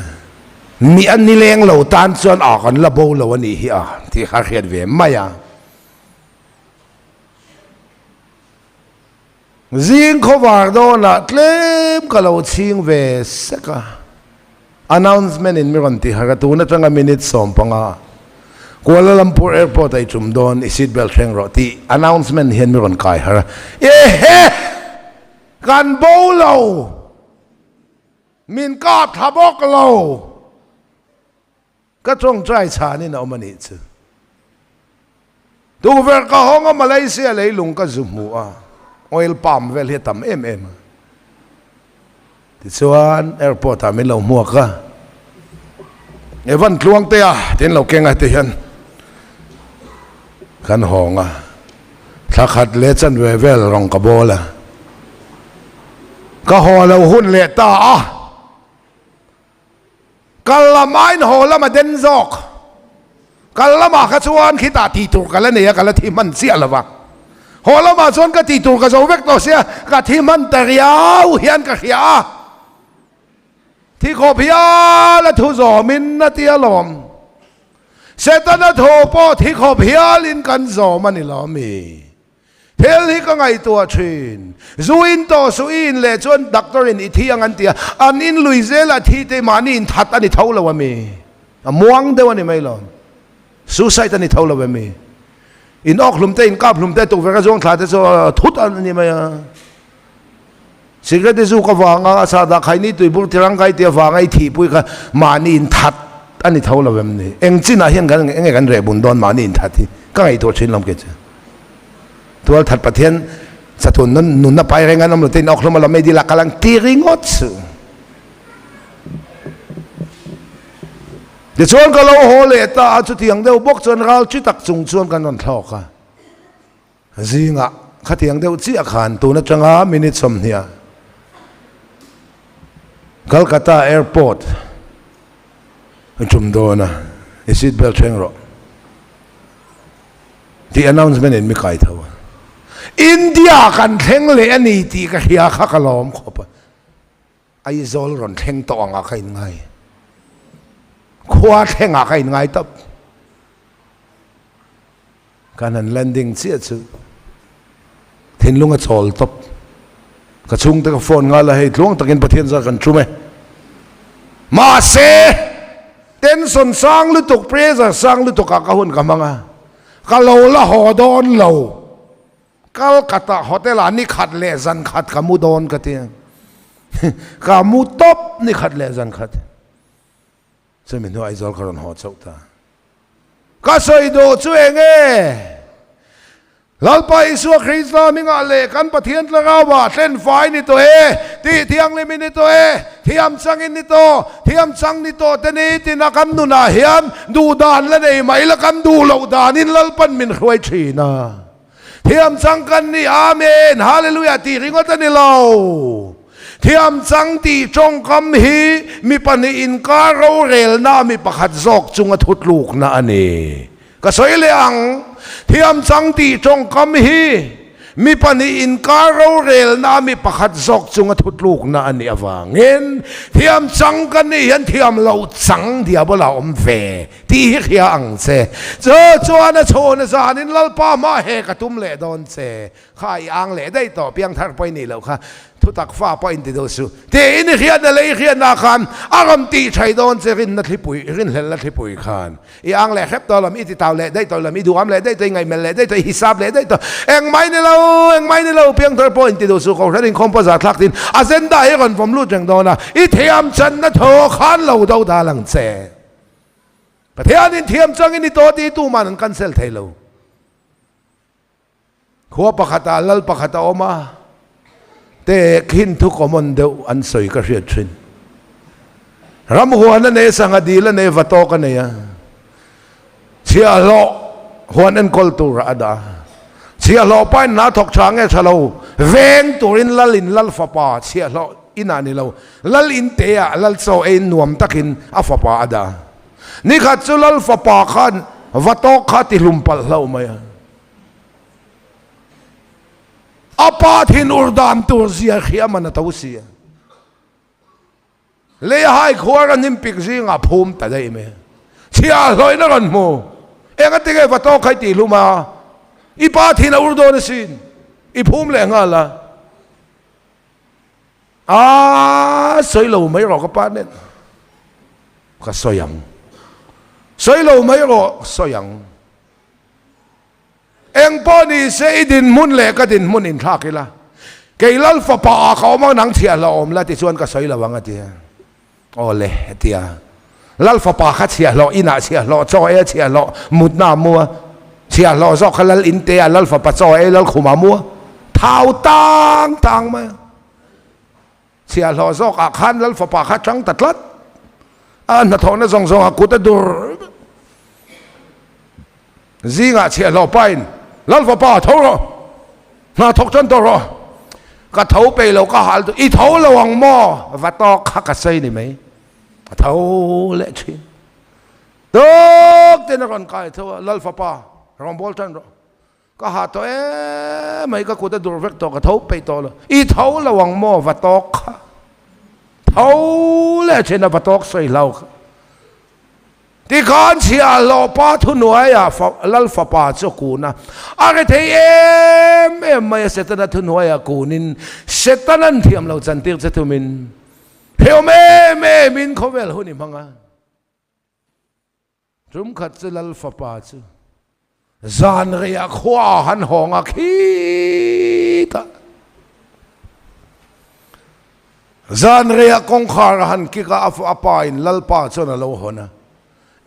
Ni a nileng lo tan chuan a kan la bo lo a nih hi a tih kha hriat ve mai a. Zing khawvar dawnah tlem ka lo chhing ve sek a. Announcement in mi rawn ti harh a, tun atanga minute 15 Kuala Lumpur Airport a i tum dawn, i seat belt hreng rawh tih announcement hian mi rawn kai harh a. Ehe! Kan bo lo! Min kap thla bawk lo! Ka tawngtai chhanin a awm a nih chu. Tukverh ka hawng a Malaysia leilung ka zu hmu a, oil palm vel hi a tam em em a. Tichuan airport ah min lo hmuak a, Evan Tluangtea tiin lo keng a heti hian kan hawng a, thla khat leh chanve vel rawng ka bawl a, ka haw lo hun leh ta a. Kal lam aiin haw lam a den zawk. Kal lamah kha chuan khitah tih tur ka la nei a, ka la thi hman chiah lo va. Haw lamah chuan ka tih tur ka zo vek tawh sia, ka thi hman ta riau hian ka hria a. Thi khawp hial a thu zawmin a tia lawm. Setana thu pawh thi khawp hialin kan zawm a ni lo mi. Thil hi ka ngaihtuah thin. Zu in tawh suh i in leh chuan doctor in i thi ang an ti a, an in lui zel a thi te mahni in that a ni tho lo a mi? A muang deuh a ni mai lo. Suicide a ni tho lo em mi? In awk hlum te, in kap hlum te, tukverh a zuang thla te chu thut a ni mai a. Cigarette zu ka vang a, sahdah khaini tuibur tirangkai tia vanga i thihpui kha mahni in that a ni tho lo em ni? Eng chinah hian kan enge kan reh bun dawn mahni in that hi ka ngaihtuah thin lo ke chu. Tual that Pathian chatun nun nunna pai reng an awm lo te in awk hlawm a lo mei dil a kal ang ti ringawt chu. Tichuan ka lo haw leh ta a, chutiang deuh bawk chuan ral chi tak chung chuan kan rawn thlawk a. Zingah khatiang deuh chiah khan tun atanga minute 20 Calcutta Airport a tum dawn a, i seat belt thleng rawh tih announcement in mi kai tho a. India kan thleng leh a ni tih ka hria kha ka lawm khawp a. Aizawl rawn thleng tawh angah ka inngai. Khua thlengah ka inngai tawp. Kan han landing chiah chu thinlung a chawl tawp. Ka chhungte ka phone nghal a, hei tluang takin Pathian zar kan tum e. Mahse, tension sang lutuk, pressure sang lutukah ka hun ka hmang a, ka lo la haw dawn lo. Calcutta hotel ah ni khat leh zan khat ka mu dawn ka ti a, ka mu tawp ni khat leh zan khat. Chumi hnuah Aizawl ka rawn haw chauh ta. Ka sawi duh chu eng nge? Lalpa Isua Krista hmingah leh kan Pathian Thlarauah thlenfai ni tawh e, tih thianghlim i ni tawh e, thiam chang i ni tawh, thiam chang ni tawh te ni tina kan nunah hian duh dan la nei mai la kan duh loh danin Lalpan min hruai thin a. Thiam chang kan ni, Amen, Hallelujah tih ringawt a ni lo. Thiam chang tih tawngkam hi mi pahnih inkar rorelna mi pakhat zawk chunga thutlukna a ni. Ka sawi leh ang, thiam chang tih tawngkam hi mi pahnih inkar rorelna mi pakhat zawk chunga thutlukna a nih avangin thiam chang ka nih hian thiam loh chang diabola awm ve tih hi hria ang che. Chu chuan a chhun zanin Lalpa hma he ka tum leh dawn che. Kha i ang leh daih tawh, piangthar pawh i nih loh kha, thutak fa pawh in ti duh suh. Tiin i hriatna leh i hriatna khan a rawn tih thai dawn che rinna thlipui, rinhlelhna thlipui khan. I ang leh hrep tawh lam, i titau leh daih tawh lam, i duham leh daih tawh, i ngaihmelh leh daih tawh, i hisap leh daih tawh. Engmah i ni lo, engmah i ni lo, piangthar pawh in ti duh suh, Kohhran inkhawm pawh zahthlak tiin agenda hi a rawn vawm lut reng dawn a, i thiam channa thaw khan lo do dal ang che. Pathianin thiam changin i tawh tih tuman an cancel thei lo. Khua pakhatah lal pakhat a awm a, te khin thu common deuh an sawi ka hriat thin. Ram huan a nei, sangha dil a nei, vatawk a nei a, chhiahhlawh huan enkawl tur a dah a. Chhiahhlawh pain hna thawk tha nge tha lo veng turin lal in lal fapa chhiahhlawh inah ni lo, lal in te ah lal chaw eiin nuam takin a fapa a dah a. Nikhat chu lal fapa khan vatawk kha a tihlum palh hlauh mai a. A pa thin ur dan tur zia khi a man a to si a. Lei a hai khuar a hnim pik zingah phum ta daih mai a. Chhia hlawin a rawn hmu. Eng a ti nge va tawk khai tih hlum a. I pa thin a ur dawn asin. I phum leh nghal a. A sawi lo mai rawh ka pa nen. Ka sawi ang. Sawi lo mai rawh sawi ang. Eng pawh ni se i dinhmun leh ka dinhmun inthlak ila, kei Lal fapa ah ka awm ang nang chhiahhlawh awm la tichuan ka sawi lo ang a ti a. Aw le a ti a. Lal fapa kha chhiahhlawh inah chhiahhlawh chaw ei a chhiahhlawh mutna a mu a, chhiahhlawh zawk kha Lal inte ah Lal fapa chaw ei Lal khuma mu a, thau tang tang mai a. Chhiahhlawh zawk ah khan Lal fapa kha chang ta tlat a, hnathawhna zawng zawng ah kut a dur zingah chhiahhlawh pain Lal fapa tho rawh, hna thawk tan tawh rawh, ka tho peih lo ka hal duh, i tho lo ang maw? Va tawk kha ka sawi ni mai, a tho leh thin. Tawk ten a rawn kai tho a, Lal fapa rawngbâwl tan rawh. Ka hah tawh em mai, ka kut a dur vek tawh, ka tho peih tawh lo. I tho lo ang maw va tawk kha? Tho leh thin a va tawk sawi hlau kha. Tikhan chhiahhlawh pa thuhnuaiah Lal fapa chu a kun a, a rethei em em mai a, Setana thuhnuaiah kunin Setana'n thiam lo chantir che thumin hrehawm em emin khawvel hun i hmang a. Tum khat chu Lal fapa chu zan reiah khua a han hawng a khitah zan reiah kawngkhar a han kik a, a pa in Lalpa chuan a lo hawn a,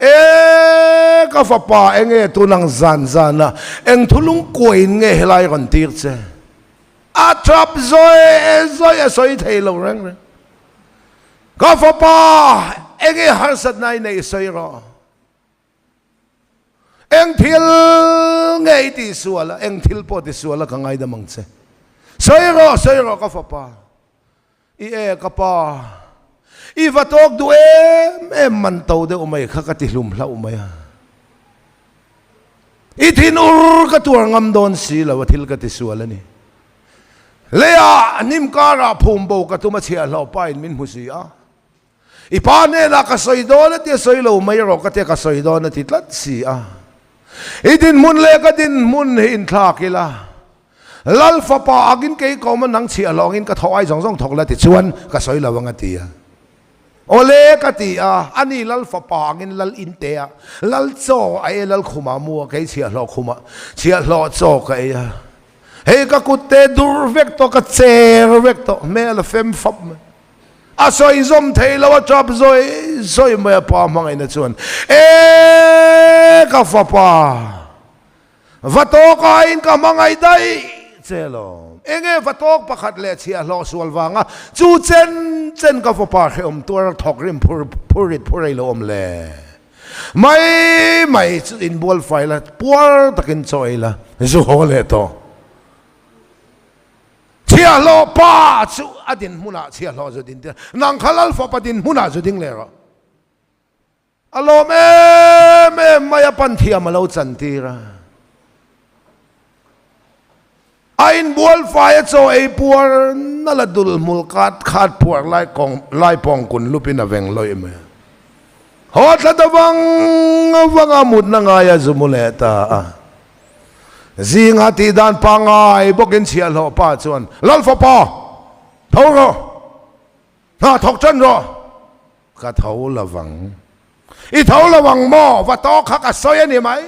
E ka fapa enge tunang zan zan a eng thulung kuain nge helai rawn tir che? A tap zawi zawi a sawi thei lo reng reng. Ka fapa, enge harsatna i neih sawi rawh. Eng thil nge i tihsual a, eng thil pawh tisual a ka ngaidam ang che. Sawi rawh, sawi rawh ka fapa. I e ka pa, i va tawk duh em em man to deuh mai kha ka ti hlum hlauh mai a. I thinur ka tuar ngam dawn si lo a thil ka tisual a ni. Leiah hnim karah phum bo ka tum a chhiahhlawh pain min hmu si a. I pa hnenah ka sawi dawn a tia sawi lo mai rawh ka tia ka sawi dawn a ti tlat si a. I dinhmun leh ka dinhmun hi inthlak ila. Lal fapa agin kei ka awm a nang chhiahhlawh angin ka thawh ai zawng zawng thawk la ti chuan ka sawi lo ang a ti a. Awle ka ti a, ani Lal fapa angin Lal inte a, Lal chaw a ei a Lal khumah mu a kei chhiahhlawh khumah chhiahhlawh chaw ka ei a. Hei ka kut te dur vek tawh, ka cher vek tawh, hmel a fem fap mai. A sawi zawm thei lo, a tap zawi zawi mai a pa hmangaihna chuan, E ka fapa, va tawk aiin ka hmangaih daih che lo. Enge va tawk pakhat leh chhiahhlawh sual vanga chu chen chen ka fapa hrehawm tuar thawk rim phur phur rit phur ei lo awm le. Mai mai chu inbual fai la, puar takin chaw ei la, zu haw leh tawh. Chhiahhlawh pa chu a dinhmunah chhiahhlawh zu din tir. Nang kha Lal fapa dinhmunah zu ding leh rawh. A lawm em em mai a pan thiam a lo chantir a. A inbual fai a chaw ei puar nalh a dul hmul kat khat phuar lai kawng lai pawng kun lupin a veng lawih mai a. Haw thla ta vang vang a mutna ngai a zu mu leh ta a. Zinga tih dan pangngai bawkin chhiahhlawh pa chuan, Lal fapa, tho rawh! Hna thawk tan rawh! Ka tho lovang. I tho lovang maw? Va tawk kha ka sawi a ni mai.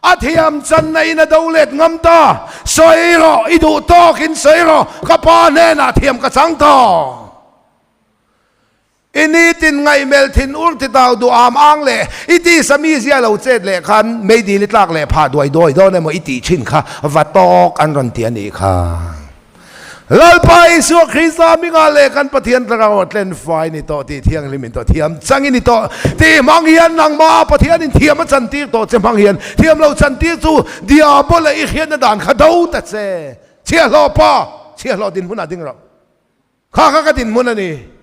A thiam channa in a do let ngam ta. Sawi rawh, i duh tawkin sawi rawh, ka pa hnenah thiam ka chang tawh. I nitin ngaihmelh thin ur ti tau duh am ang leh i tisa mi zia lo chet leh khan meidil i tlak leh phah duai duai dawn emaw i tih thin kha va tawk an rawn ti a nih kha. Lalpa Isua Krista hmingah leh kan Pathian thlarau a tlen fai ni tawh tih thianghlim in tawh thiam chang i ni tawh tih hmang hian nangmah Pathianin thiam a chantir tawh che hmang hian thiam lo chantir chu Diabola i hriatna dan kha do ta che. Chhiahhlawh pa, chhiahhlawh dinhmun ah ding rawh. Kha kha ka dinhmun a ni.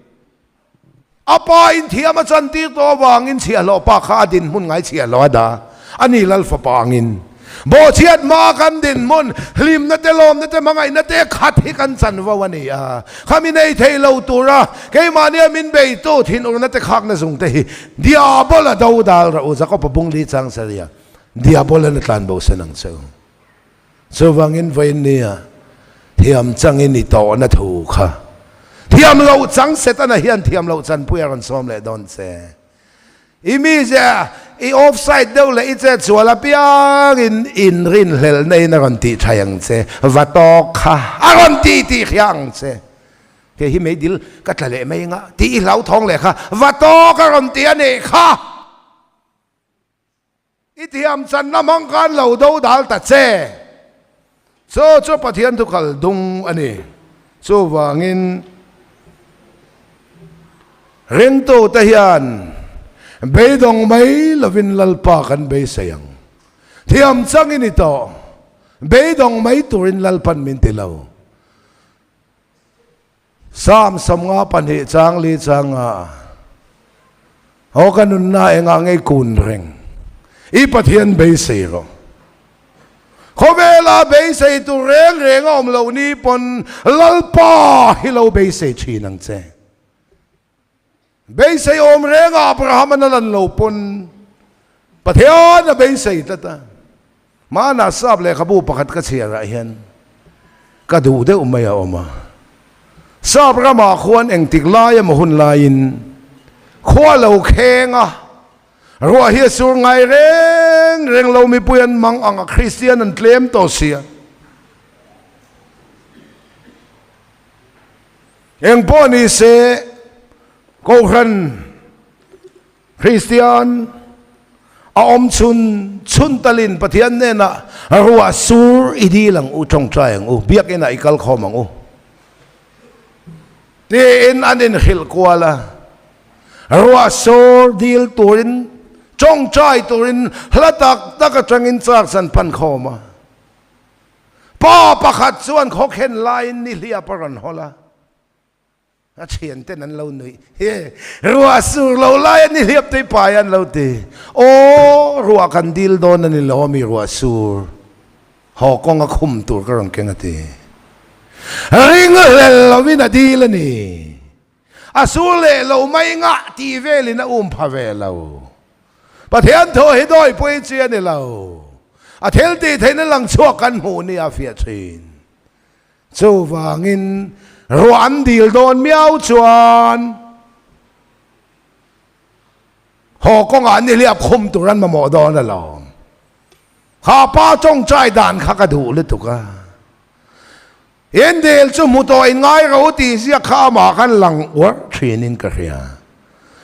A pa in thiam a chantir tawh avangin chhiahhlawh pa kha a dinhmun ngai chhiahhlawh a dah a ni Lal fapa angin. Bawhchhiat hmaa kan dinhmun, hlimna te, lawmna te, hmangaihna te khat hi kan chanvo a ni a. Khami nei thei lo tura keimahnia min beitu thinurna te khakna zung te hi Diabola do dal rawh u, Jakob-a bung li chang saria Diabola na tlanbo sen ang che u. Chuvangin vawinia thiam changin i tawhna thu kha thiam loh chang Setana hian thiam loh chanpui a rawn sawm leh dawn che. I mizia i offside deuh leh i chet sual apiangin inrinhlelhna in a rawn tih thai ang che, va tawk kha a rawn tih tih hria ang che. Kei hi meidil ka tla leh mai anga tih i hlauthawng leh kha va tawk a rawn ti a nih kha. I thiam channa hmang khan lo do dal ta che. Chu chu Pathian thu kal dung a ni. Chuvangin ringtute hian beidawng mai lovin Lalpa kan beisei ang. Thiam chang i ni tawh. Beidawng mai turin Lalpan min ti lo. Psalm 52 chang li changa Aw ka nunna engah ngei kun reng i Pathian beisei rawh. Khawvela beisei tur reng reng a awm loh ni pawn Lalpa hi lo beisei thin ang che. Beisei awm renga Abraham an a lan lo pawn Pathian a beisei tlat a. Hmanah sap lehkhabu pakhat ka chhiarah hian ka duh deuh mai a awm a. Sap ramah khuan engtik lai emaw hun laiin khua lo kheng a, ruah hi a sur ngai reng reng lo mipui an mang ang a, Kristian an tlem tawh sia. Eng pawh ni se, Kohhran Kristian a awm chhun chhun talin Pathian hnenah ruah sur i dil ang u, tawngtai ang u, biakinah i kal khawm ang u tiin an inhrilh kual a. Ruah sur dil turin, tawngtai turin hla tak tak atangin church an pan khawm a. Pa pakhat chuan khawkhen laiin nihliap a rawn hawl a, a thianten an lo nuih. He, ruah sur lo laia nihliap te pai an lo ti. Aw, ruah kan dil dawn a ni lo ami ruah sur haw kawng a khum tur ka rawn keng a ti. Ring hlel lovin a dil a ni. A sur leh lo mai ngah tih velin a um pha ve lo. Pathian thu hi dawipui chi a ni lo. A thil tih theihna lang chhuak kan hmuh ni a fiah thin. Chuvangin ruah an dil dawn miau chuan haw kawngah an nihliap khum tur an mamawh dawn alawm. Kha pa tawngtai dan kha ka duh lutuk a. Indil chu hmu tawh in ngai ro tih ziak kha amah khan lang uarh thin in ka hria.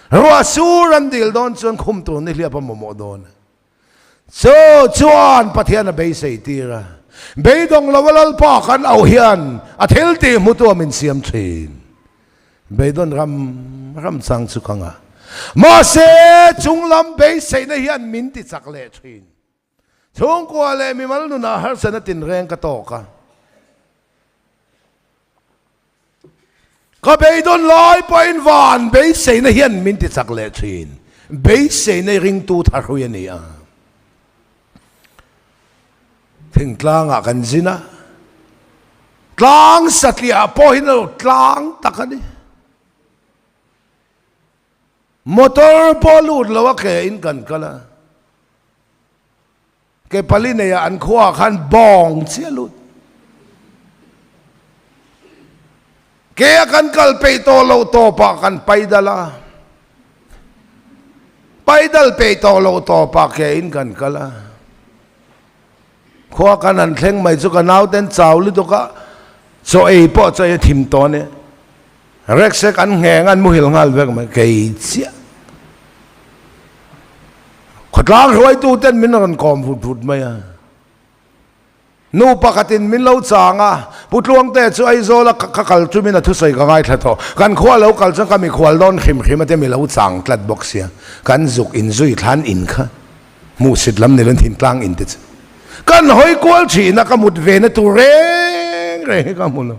Ruah sur an dil dawn chuan khum tur nihliap a mamawh dawn a. Chu chuan Pathian a beisei tir a, beidawng lo a Lalpa kan auh hian a thil tih hmu tu a min siam thin. Beidawn ram ram chang chu ka ngah. Mahse chunglam beiseina hian min ti chak leh thin. Chhungkua leh mimal nunah harsatna tinreng ka tawk a. Ka beidawn lai pawhin van beiseina hian min ti chak leh thin. Beiseina i ringtu thahrui a ni a. Thingtlangah kan zin a, tlang satliah pawhin a lo tlang tak a ni. Motor pawh lut lo a ke in kan kal a. Ke pali neia an khuaah khan bawng chiah lut. Ke a kan kal peih tawh loh tawpah kan paidal a. Paidal peih tawh loh tawpah ke in kan kal a. Khua kan han thleng mai chu ka nauten chau lutuk a, chaw ei pawh chaw ei a thim tawh a nia. Reksek an ngheng an muhil nghal vek mai kei chiah. Khawtlang hruaitu ten min rawn kawm vut vut mai a. Nu pakhatin min lo chang a, Pu Tluangte chu Aizawl a ka kal chumin a thusawi ka ngaithla tawh. Kan khua lo kal chuan ka mikhual dawn hrim hrim a te mi lo chang tlat bawk sia. Kan zuk inzui thlan in kha hmuhsit lam nilo thintlang in te chu kan hawi kual thin a, ka mut ve na tur reng reng hi ka hmu lo.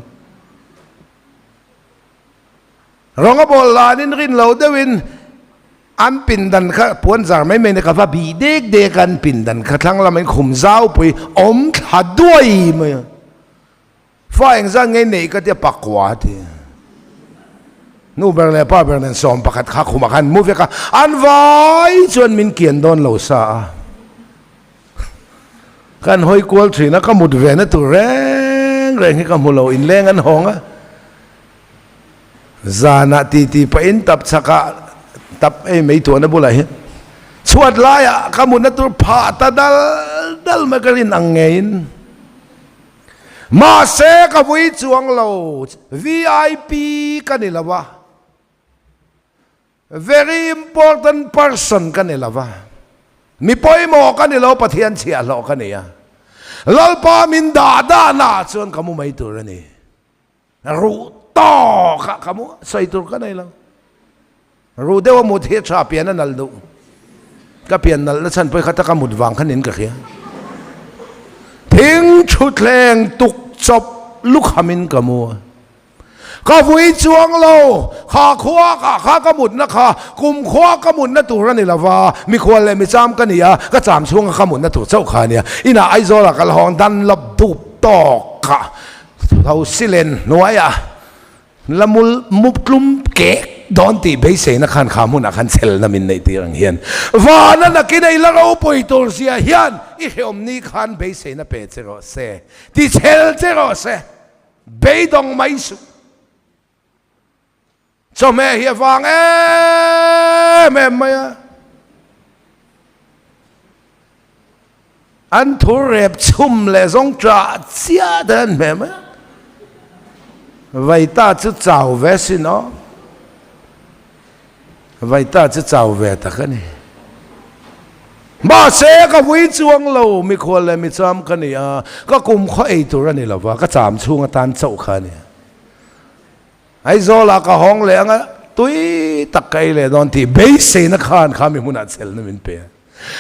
Rawng a bawl lanin rin lo deuhin an pindan kha puan zar mai mai na ka va bih dek dek a, an pindan kha thlang lama in khum zau pui awm thla duai mai a. Fa engzat nge neih ka tia pakua a ti. Nu ber leh pa ber nen 11 kha khumah khan mu vek a, an vai chuan min kian dawn lo sa a. Kan hawi kual thin a, ka mut ve na tur reng reng hi ka hmu lo, inleng an hawng a. Zanah titi pahin tap chhakah tap ei mai tuahna bulah hian chhuat laiah ka mutna tur phah ta dal dal mai ka rin ang ngeiin. Mahse ka vui chuang lo, VIP ka ni lo a. Very important person ka ni lo va, mi pawimawh ka ni lo, Pathian chhiahhlawh ka ni a, Lalpa min dah dahna ah chuan ka mu mai tur a ni. Ruh tawkah ka mu, sawi tur ka nei lo. Ruh deuha mut hi a tha, pian a nalh duh. Ka pian nalh na chhan pawh hi kha taka mut vang kha niin ka hria. Thing thutthleng tuk chawp lukhamin ka mu a. Ka vui chuang lo, kha khua kha kha ka mutna kha kum khua ka mutna tur a ni lo va, mikhual leh micham ka ni a, ka cham chhunga ka mutna tur chauh kha a nia. Inah Aizawlah ka la hawng dan lawp dup tawk kha tho silen hnuaiah la mul mup tlum kek dawn tih beiseina khan kha hmunah khan chelna min neih tir ang hian vana nakin a i la ropui tur zia hian i hreawm ni khan beiseina pe che rawh se, ti chhel che rawh se. Beidawng mai suh. Chawhmeh hi a vang em em mai a. An thur rep chhum leh zawng ṭah chiah te an hmeh mai a. Vaita chu chau ve sin aw. Vaita chu chau ve tak a ni. Mahse ka vui chuang lo, mikhual leh micham ka ni a, ka kum khaw ei tur a ni lo va, ka cham chhung atan chauh kha a ni. Aizawlah ka hawng leh anga tui tak ka ei leh dawn tih beiseina khan kha mi hmunah chelna min pe a.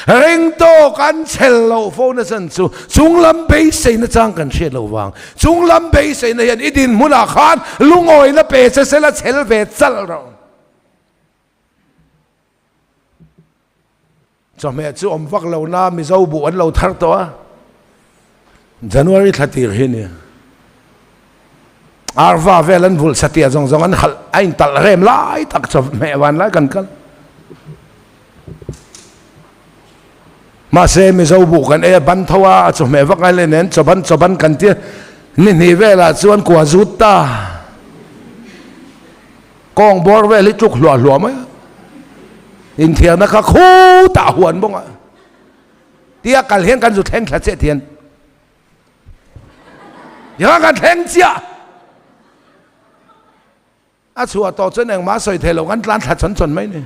Ring tawk an chel loh fo na chan chu chunglam beiseina chang kan hriat loh vang. Chunglam beiseina hian i dinhmunah khan lungawina pe che sela chel ve chal rawh. Chawhmeh chu awm vak lo na Mizo buh an lo thar tawh a. January thla tir hi nia. Arva vel an vulh satia zawng zawng an halh a intalh rem lai tak chawhmeh van lai kan kal. Mahse Mizo buh kan ei a ban tho a, a chawhmeh vak ngai leh nen chawban chawban kan tia ni hnih velah chuan kua zut ta. Kawng bawr vel hi tluk hluah hluah mai a, inthiarna kha khutah huan bawk a, tia kal hian kan zu thleng thla chiah thian. Tiang kan thleng chiah. A chhuah tawh chuan engmah sawi thei lo kan tlan thla chawn chawn mai ni.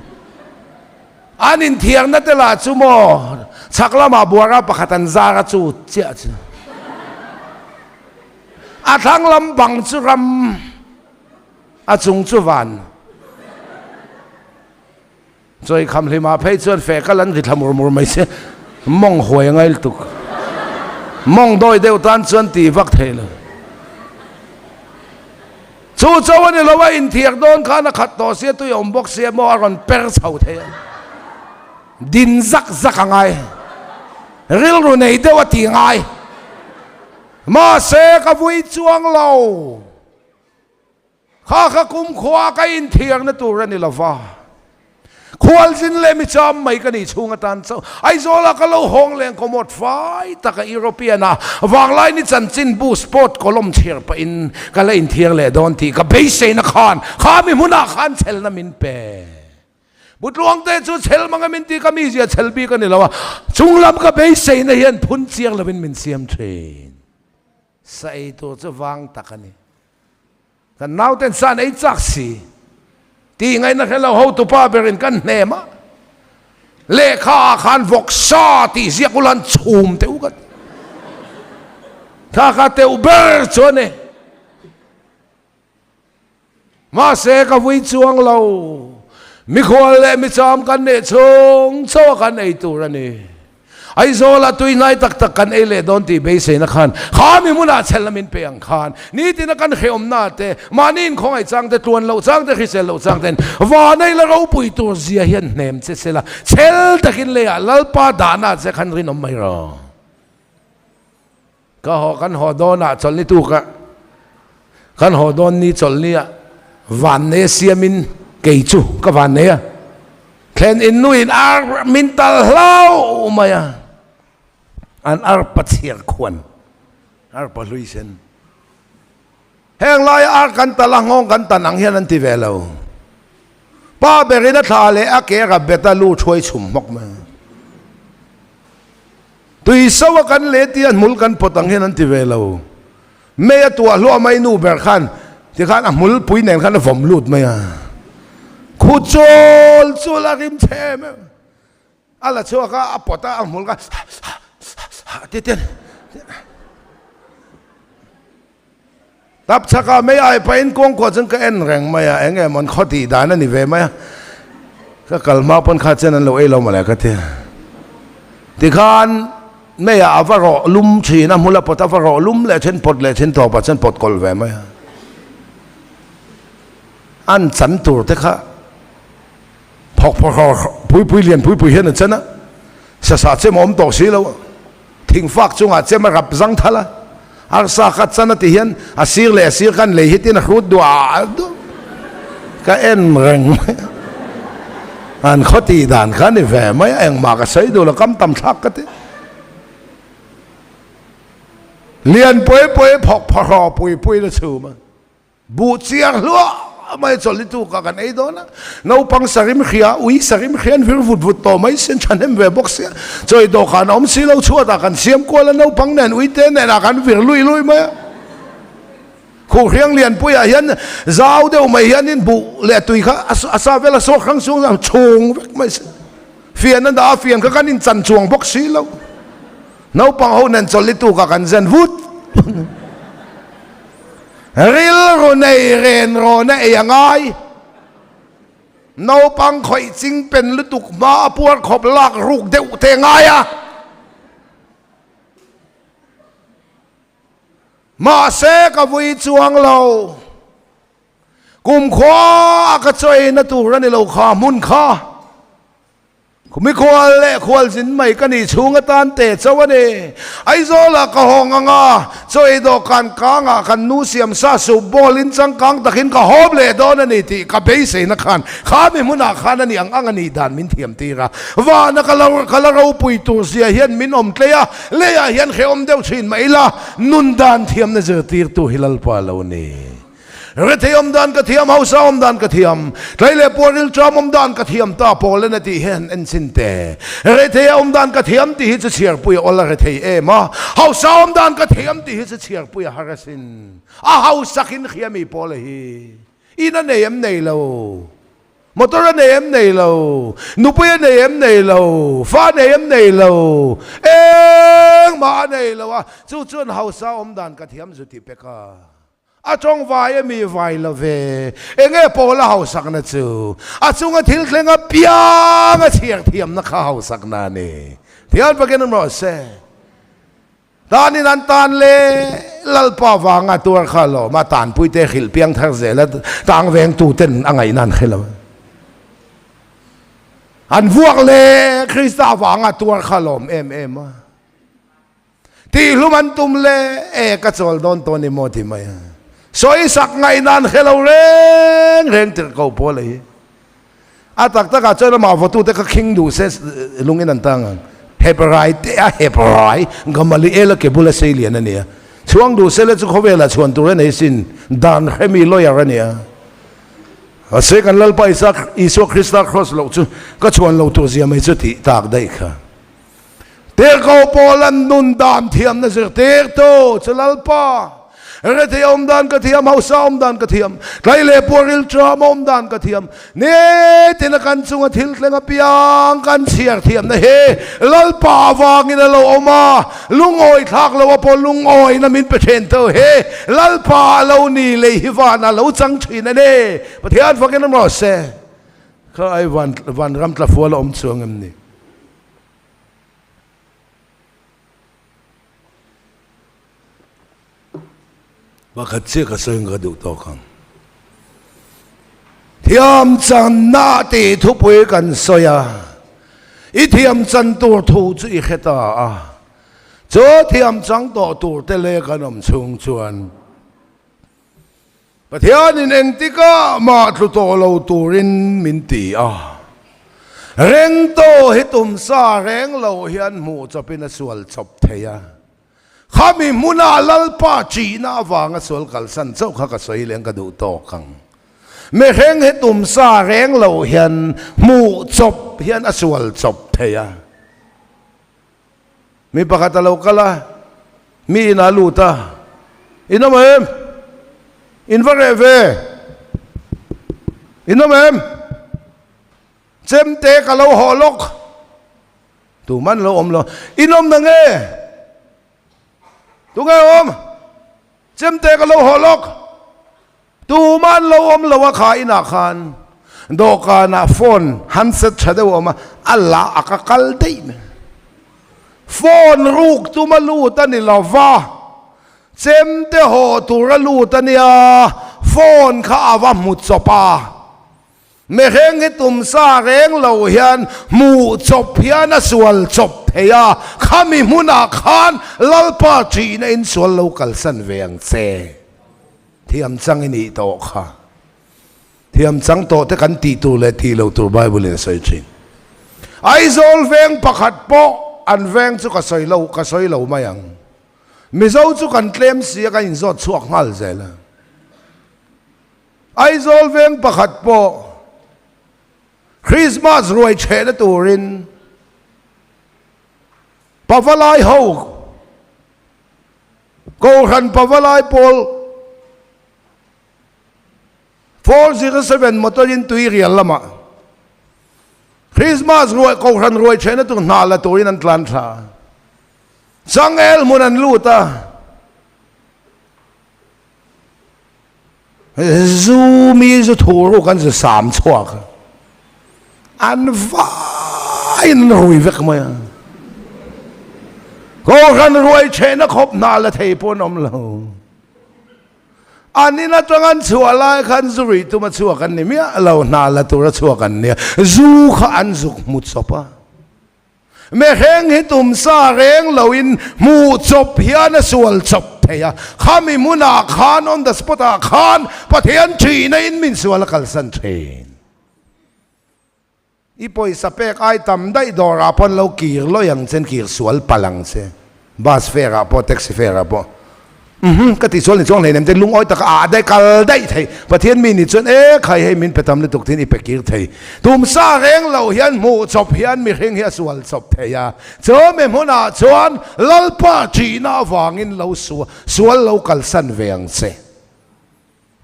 An inthiarna te lah chu maw chhak lamah buara pakhat an zar a chu chiah chu. A thlang lam bang chu ram a chung chu van. Chawi kham hlimah phei chuan feh kal an ri thla mur mur mai se mawng huai a ngai lutuk. Mawng dawi deuh tan chuan tih vak thei lo. Chu cho a ni lo a, inthiar dawn khan a khat tawh sia, tui a awm bawk sia maw a rawn per chho thei a. Din zak zak a ngai. Rilru nei deuh a ti ngai. Mahse ka vui chuang lo. Kha kha kumkhua ka inthiarna tur a ni lo va. Khualzin leh mi cham mai ka nih chhung atan chauh Aizawla ka lo hawng leng kawmawt fai taka European-a vanglai ni chanchin bu sport column chhiar pahin ka la inthiar leh dawn tih ka beiseina khan kha mi hmunah khan chhelna min pe. Butluangte chu chhel mang em inti ka mizia chhel bik a ni lo a, chunglam ka beiseina hian phun chiang lovin min siam thin. Sa ei tur chu vang tak a ni. Kan nauten sa an ei chak si. Tih ngaihna hre lo hotupa berin kan hnem a, lehkha ah khan vawk sa tih ziak ula an chhum teuh ka ti. Kha kha teuh ber chu a ni. Mahse ka vui chuang lo. Mikhual leh micham kan neih chhung chauh a kan ei tur a ni. Aizawlah tui hnai tak tak kan ei leh dawn tih beiseina khan kha mi hmunah chhelna min pe ang khan nitina kan hrehawmna te, mahni inkhawngaih chang te, tluan loh chang te, hrisel loh chang ten vanei la ropui tur zia hian hnem che sela chhel takin leiah Lalpa dahna che khan rinawm mai rawh. Ka haw kan haw dawnah chawlhni tuk a, kan haw dawn ni chawlhni ah vannei a siamin kei chu ka vannei a, thlen in nuin ar min tal hlau mai a, an arpa chhiar khuan, arpa hlui sen. Heng laia ar kan tal a nghawng kan tan ang hian an ti ve lo. Pa berin a thla leh a ke a bet a lu thuai chhum hmawk mai a. Tui so a kan leh tia hmul kan pawt ang hian an ti ve lo. Mei a tuah hluah mai nu ber khan tikhan a hmul pui nen khan a vawm lut mai a. Khu chawl chul a rim chhe em em. A la chhuak a, a pawt a, a hmul kha ti ten. Tap chhakah mei ai pahin kawngkua chuan ka en reng mai a, eng emaw an khaw tih dan a ni ve mai a, ka kal hma pawn kha chen an lo ei lo mawle ka ti. Tikhan meiah a va rawh lum thin a, hmula pawt a va rawh lum leh then pawt leh then tawpah chuan pawt kawlh ve mai a. An chan tur te kha phawk phawk pui pui lian pui pui hian an chan a, sasa chem a awm tawh si lo a. Thingfak chungah chem a rap zang thal a, arsa kha chan a ti hian a sir leh a sir khan lei hitin a hrut duah duah. Ka en reng mai a, an khaw tih dan kha a ni ve mai a, engmah ka sawi duh lo, kam tam thlak ka ti. Lian pui pui phawk phawhraw pui pui na chhum a. Buh chiar hluah mai chawlh i tuk ah kan ei dawn a, naupang sarim hria, ui sarim hria an vir vut vut tawh mai sin thahnem ve bawk sia, chawi dawhkan a awm si lo chhuat ah kan siam kual a, naupang nen uite nen ah kan vir lui lui mai a. Khuhhriang lianpui ah hian zau deuh mai hianin buh leh tui kha a sa vel a sawk hrang chung a chhung vek mai si. Fian a dah a, fian kha kan inchan chuang bawk si lo. Naupang ho nen chawlh i tuk ah kan zen vut vut. Rilru nei ren rawn a ei a ngai. Naupang khawih ching pen lutuk hma a puar khawp lak ruk deuh te ngai a. Mahse ka vui chuang lo. Kumkhua a ka chawi-na tur a ni lo kha hmun kha. Mikhual leh khualzin mai ka nih chhung atan te chauh a ni. Aizawlah ka hawng ang a, chaw ei dawhkan kangah kan nu siam sa soup bowl in changkang takin ka hawp leh dawn a ni tih ka beiseina khan kha mi hmunah khan a ni ang ang a nih dan min thiam tir a. Vana ka lo ka la ropui tur zia hian min awm tlei a, leiah hian hrehawm deuh thin mah ila nun dan thiamna zirtirtu hi Lalpa lo ni. Rethei awm dan ka thiam, hausa awm dan ka thiam, tlai leh puar rilṭam awm dan ka thiam ta pawl en a tih hian en chin te. Rethei a awm dan ka thiam tih hi chu chhiarpui a awl a rethei em a, hausa awm dan ka thiam tih hi chu chhiarpui a har asin. A hausakin hriami pawl a hi in a nei em nei lo, motor a nei em nei lo, nupui a nei em nei lo, fa a nei em nei lo, engmah a nei lo a, chu chuan hausa awm dan ka thiam zu ti pek a. A tawng vai a mi vai lo ve. Enge pawl a hausakna chu? A chunga thil thleng a piang a chhiar thiamna kha hausakna a ni. Thian pakin an rawh se. Tanin an tan le Lalpa vanga tuar kha lawm a tanpuite hrilh piang thar zel a tang vengtu ten a ngaihna an hre lo. An vuak le Krista vanga tuar kha lawm em em a. Tihlum an tum le e ka chawl dawn tawh ni maw ti mai a. Sawisak ngaihna an hre lo reng reng tirh ko pawl a hi. A tak takah chuan amah vawtute kha khing duh se lungin an tang ang. Hebrai te a Hebrai Gamaliel a ke bula sei lian a nia. Chhuang duh se le chu khawvelah chhuan tur a nei sin dan hremi lawyer a nia. Mahse kan Lalpa Isua Krista cross loh chu ka chhuan lo tur zia mai chu tih tak daih kha. Tirhkoh pawl an nun dan thiamna zirtirtu chu Lalpa, rethei awm dan ka thiam, hausa awm dan ka thiam, tlai leh puar rilṭam awm dan ka thiam, nitin a kan chunga thil thleng apiang kan chhiar thiamna hi Lalpa avangin a lo awm a, lungawi thlak lo a pawh lungawina min pe ṭhen tho hi Lalpa a lo ni lei hi van a lo chang ṭhin a ni. Pathian fakin awm rawh se. Kha ai van vanram tlafual a awm chuang em ni? Pakhat chiah ka sawi ka duh tawk ang. Thiam channa tih thupui kan sawi a, i thiam chan tur thu chu i hre ta a, chu thiam chang tawh tur te leh kan awm chhung chuan Pathianin engtikah mah tlu tawh lo turin min ti a, rengto hi tumsa reng lo hian hmuh chawpin a sual chawp thei a. Khami hmuna Lalpa ṭihna avanga sual kalsan chauh kha ka sawi leng ka duh tawk ang. Mihring hi tumsa reng lo hian hmuh chawp hian a sual chawp thei a. Mi pakhat a lo kal a, mi inah a lut a, In awm em? In va reh ve? In awm em? Chemte ka lo haw lawk. Tuman lo awm lo. In awm na nge? Tunge awm? Chemte ka lo haw lawk. Tuman lo awm lo a kha inah khan dawhkanah phone handset tha deuh a awm a, a la a ka kal daih mai. Phone ruk tuma lut a ni lo va, chemte haw tura lut a nia, phone kha a va hmu chawp a. Mihring hi tumsa reng lo hian hmuh chawp hian a sual chawp thei a, khami hmunah khan Lalpa ṭihna in sual lo kalsan ve ang che. Thiam chang i nih tawh kha. Thiam chang tawh te kan tih tur leh tih lo tur Bible in a sawi ṭhin. Aizawl veng pakhat pawh an veng chu ka sawi lo, ka sawi lo mai ang. Mizo chu kan tlem si a kan inzawt chhuak nghal zel a. Aizawl veng pakhat pawh Christmas ruai chhehna turin Pavalai ho Kohhran Pavalai pawl 407 motor in Tuirial lamah Christmas ruai Kohhran ruai chhehna tur hna la turin an tlan thla. Changel hmun an lut a. Zu mi zu thu ruk an zu sam chhuak an vaiin an rui vek mai a. Kohhran ruai chhehna khawp hna la thei pawh an awm lo. An in atang an chhuah lai khan zu rui tuma chhuak an ni miah lo, hna la tura chhuak an nia. Zu kha an zuk hmu chawp a. Mihring hi tumsa reng loin hmuh chawp hian a sual chawp thei a, khami hmunah khan on the spot ah khan Pathian thihna in min sual a kalsan thin. I pawisa pek ai tam daih dawrah pawh an lo kir lawih ang che, an kir sual palh ang che. Bus fare ah pawh taxi fare ah pawh Umm ka tih chuan ni chuang hleinem te lungawi taka ah daih kal daih thei Pathian mi ni chuan e khai hei min pe tam lutuk tiin i pe kir thei Tumsa reng lo hian hmuh chawp hian mihring hi a sual chawp thei a chu mi hmunah chuan Lalpa ṭihna avangin lo sual lo kalsan ve ang che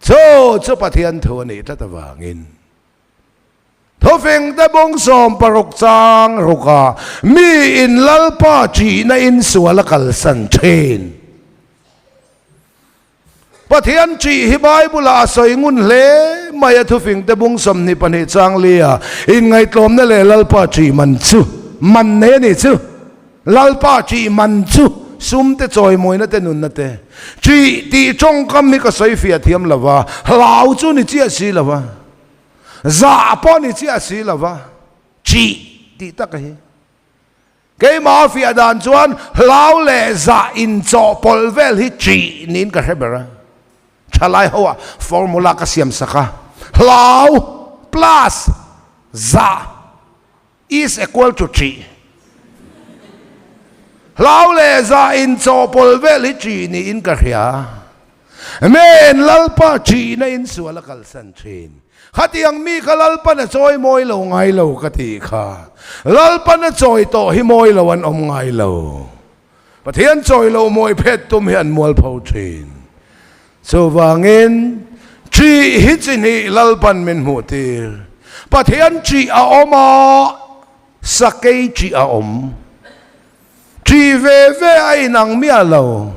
chu chu Pathian thu a nih tlat avangin. Thawfeng te bawng 16 chang rukah mi in Lalpa ṭihna in sual a kalsan ṭhin. Pathian ṭih hi Bible-ah a sawi ngun hle mai a, thufing te bung 22 chang lia inngaihtlawmna leh Lalpa ṭih man chu man nei a nih chu. Lalpa ṭih man chu Sum te chawimawina te nunna te. Ṭih tih ṭawngkam hi ka sawi fiah thiam lo va, hlau chu ni chiah si lo va, zah pawh ni chiah si lo va, ṭih tih tak hi. Keimah a fiah dan chuan hlau leh zah inchawhpawlh vel hi ṭih niin ka hre ber a. Thalai ho ah formula ka siam sak a, hlau plus zah is equal to ṭih. Hlau leh zah inchawhpawlh vel hi ṭih niin ka hria. Men Lalpa ṭihna in sual a kalsan ṭhin. Khatiang mi kha Lalpan a chawi mawi lo ngai lo ka tih kha. Lalpan a chawi tawh hi mawi lo an awm ngai lo. Pathian chawi lo mawi phet tum hi an mualpho ṭhin. Chuvangin ṭih hi chi hnih Lalpan min hmuh tir. Pathian ṭih a awm a, sakei ṭih a awm. Ṭih ve ve a inang miah lo.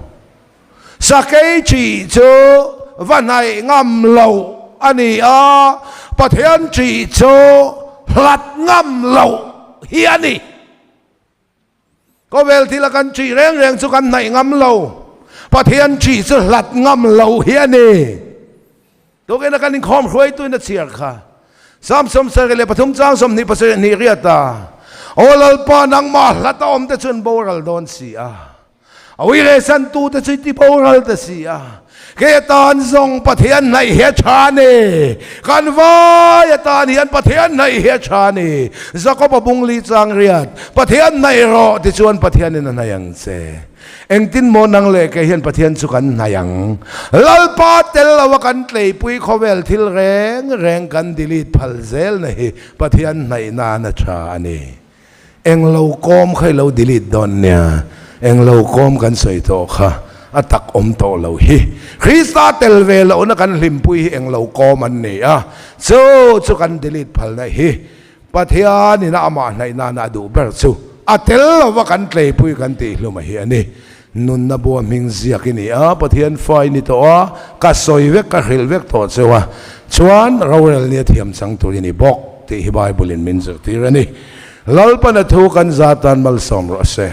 Sakei ṭih chu va hnaih ngam loh a ni a, Pathian ṭih chu hlat ngam loh hi a ni. Khawvel thila kan ṭih reng reng chu kan hnaih ngam lo, Pathian ṭih chu hlat ngam loh hi a ni. Tukin a kan inkhawm hruaituin a chhiar kha. Psalm 73 chang 27 hnih riat a, Aw Lalpa, nangmah hlat a awm te chu an boral dawn si a. A ui leh santute chu i ti boral ta si a. Kei atan zawng Pathian hnaih hi a tha a ni. Kan vai atan hian Pathian hnaih hi a tha a ni. Jakob a bung li chang riat, Pathian hnaih rawh tichuan Pathianin a hnaih ang che. Engtin maw nang leh kei hian Pathian chu kan hnaih ang? Lalpa tel lo a kan tleipui khawvel thil reng reng kan delete phal zelna hi Pathian hnaih nan a tha a ni. Englo kawm kha i lo delete dawn nia, englo kawm kan sawi tawh kha a tak awm tawh lo hi. Krista tel ve lohna kan hlimpui hi englo kawm an ni a, chu chu kan delete phalna hi Pathianin a amah hnaih nana a duh ber chu a tel lova kan tleipui kan tih hlum a hi a ni. Nunna bua hming ziak i ni a, Pathian fa i ni tawh a, ka sawi vek ka hrilh vek tawh cheu a, chuan rorel nia thiam chang tur i ni bawk tih hi Bible in min zirtir a ni. Lalpana thu kan za tan malsawm rawh se.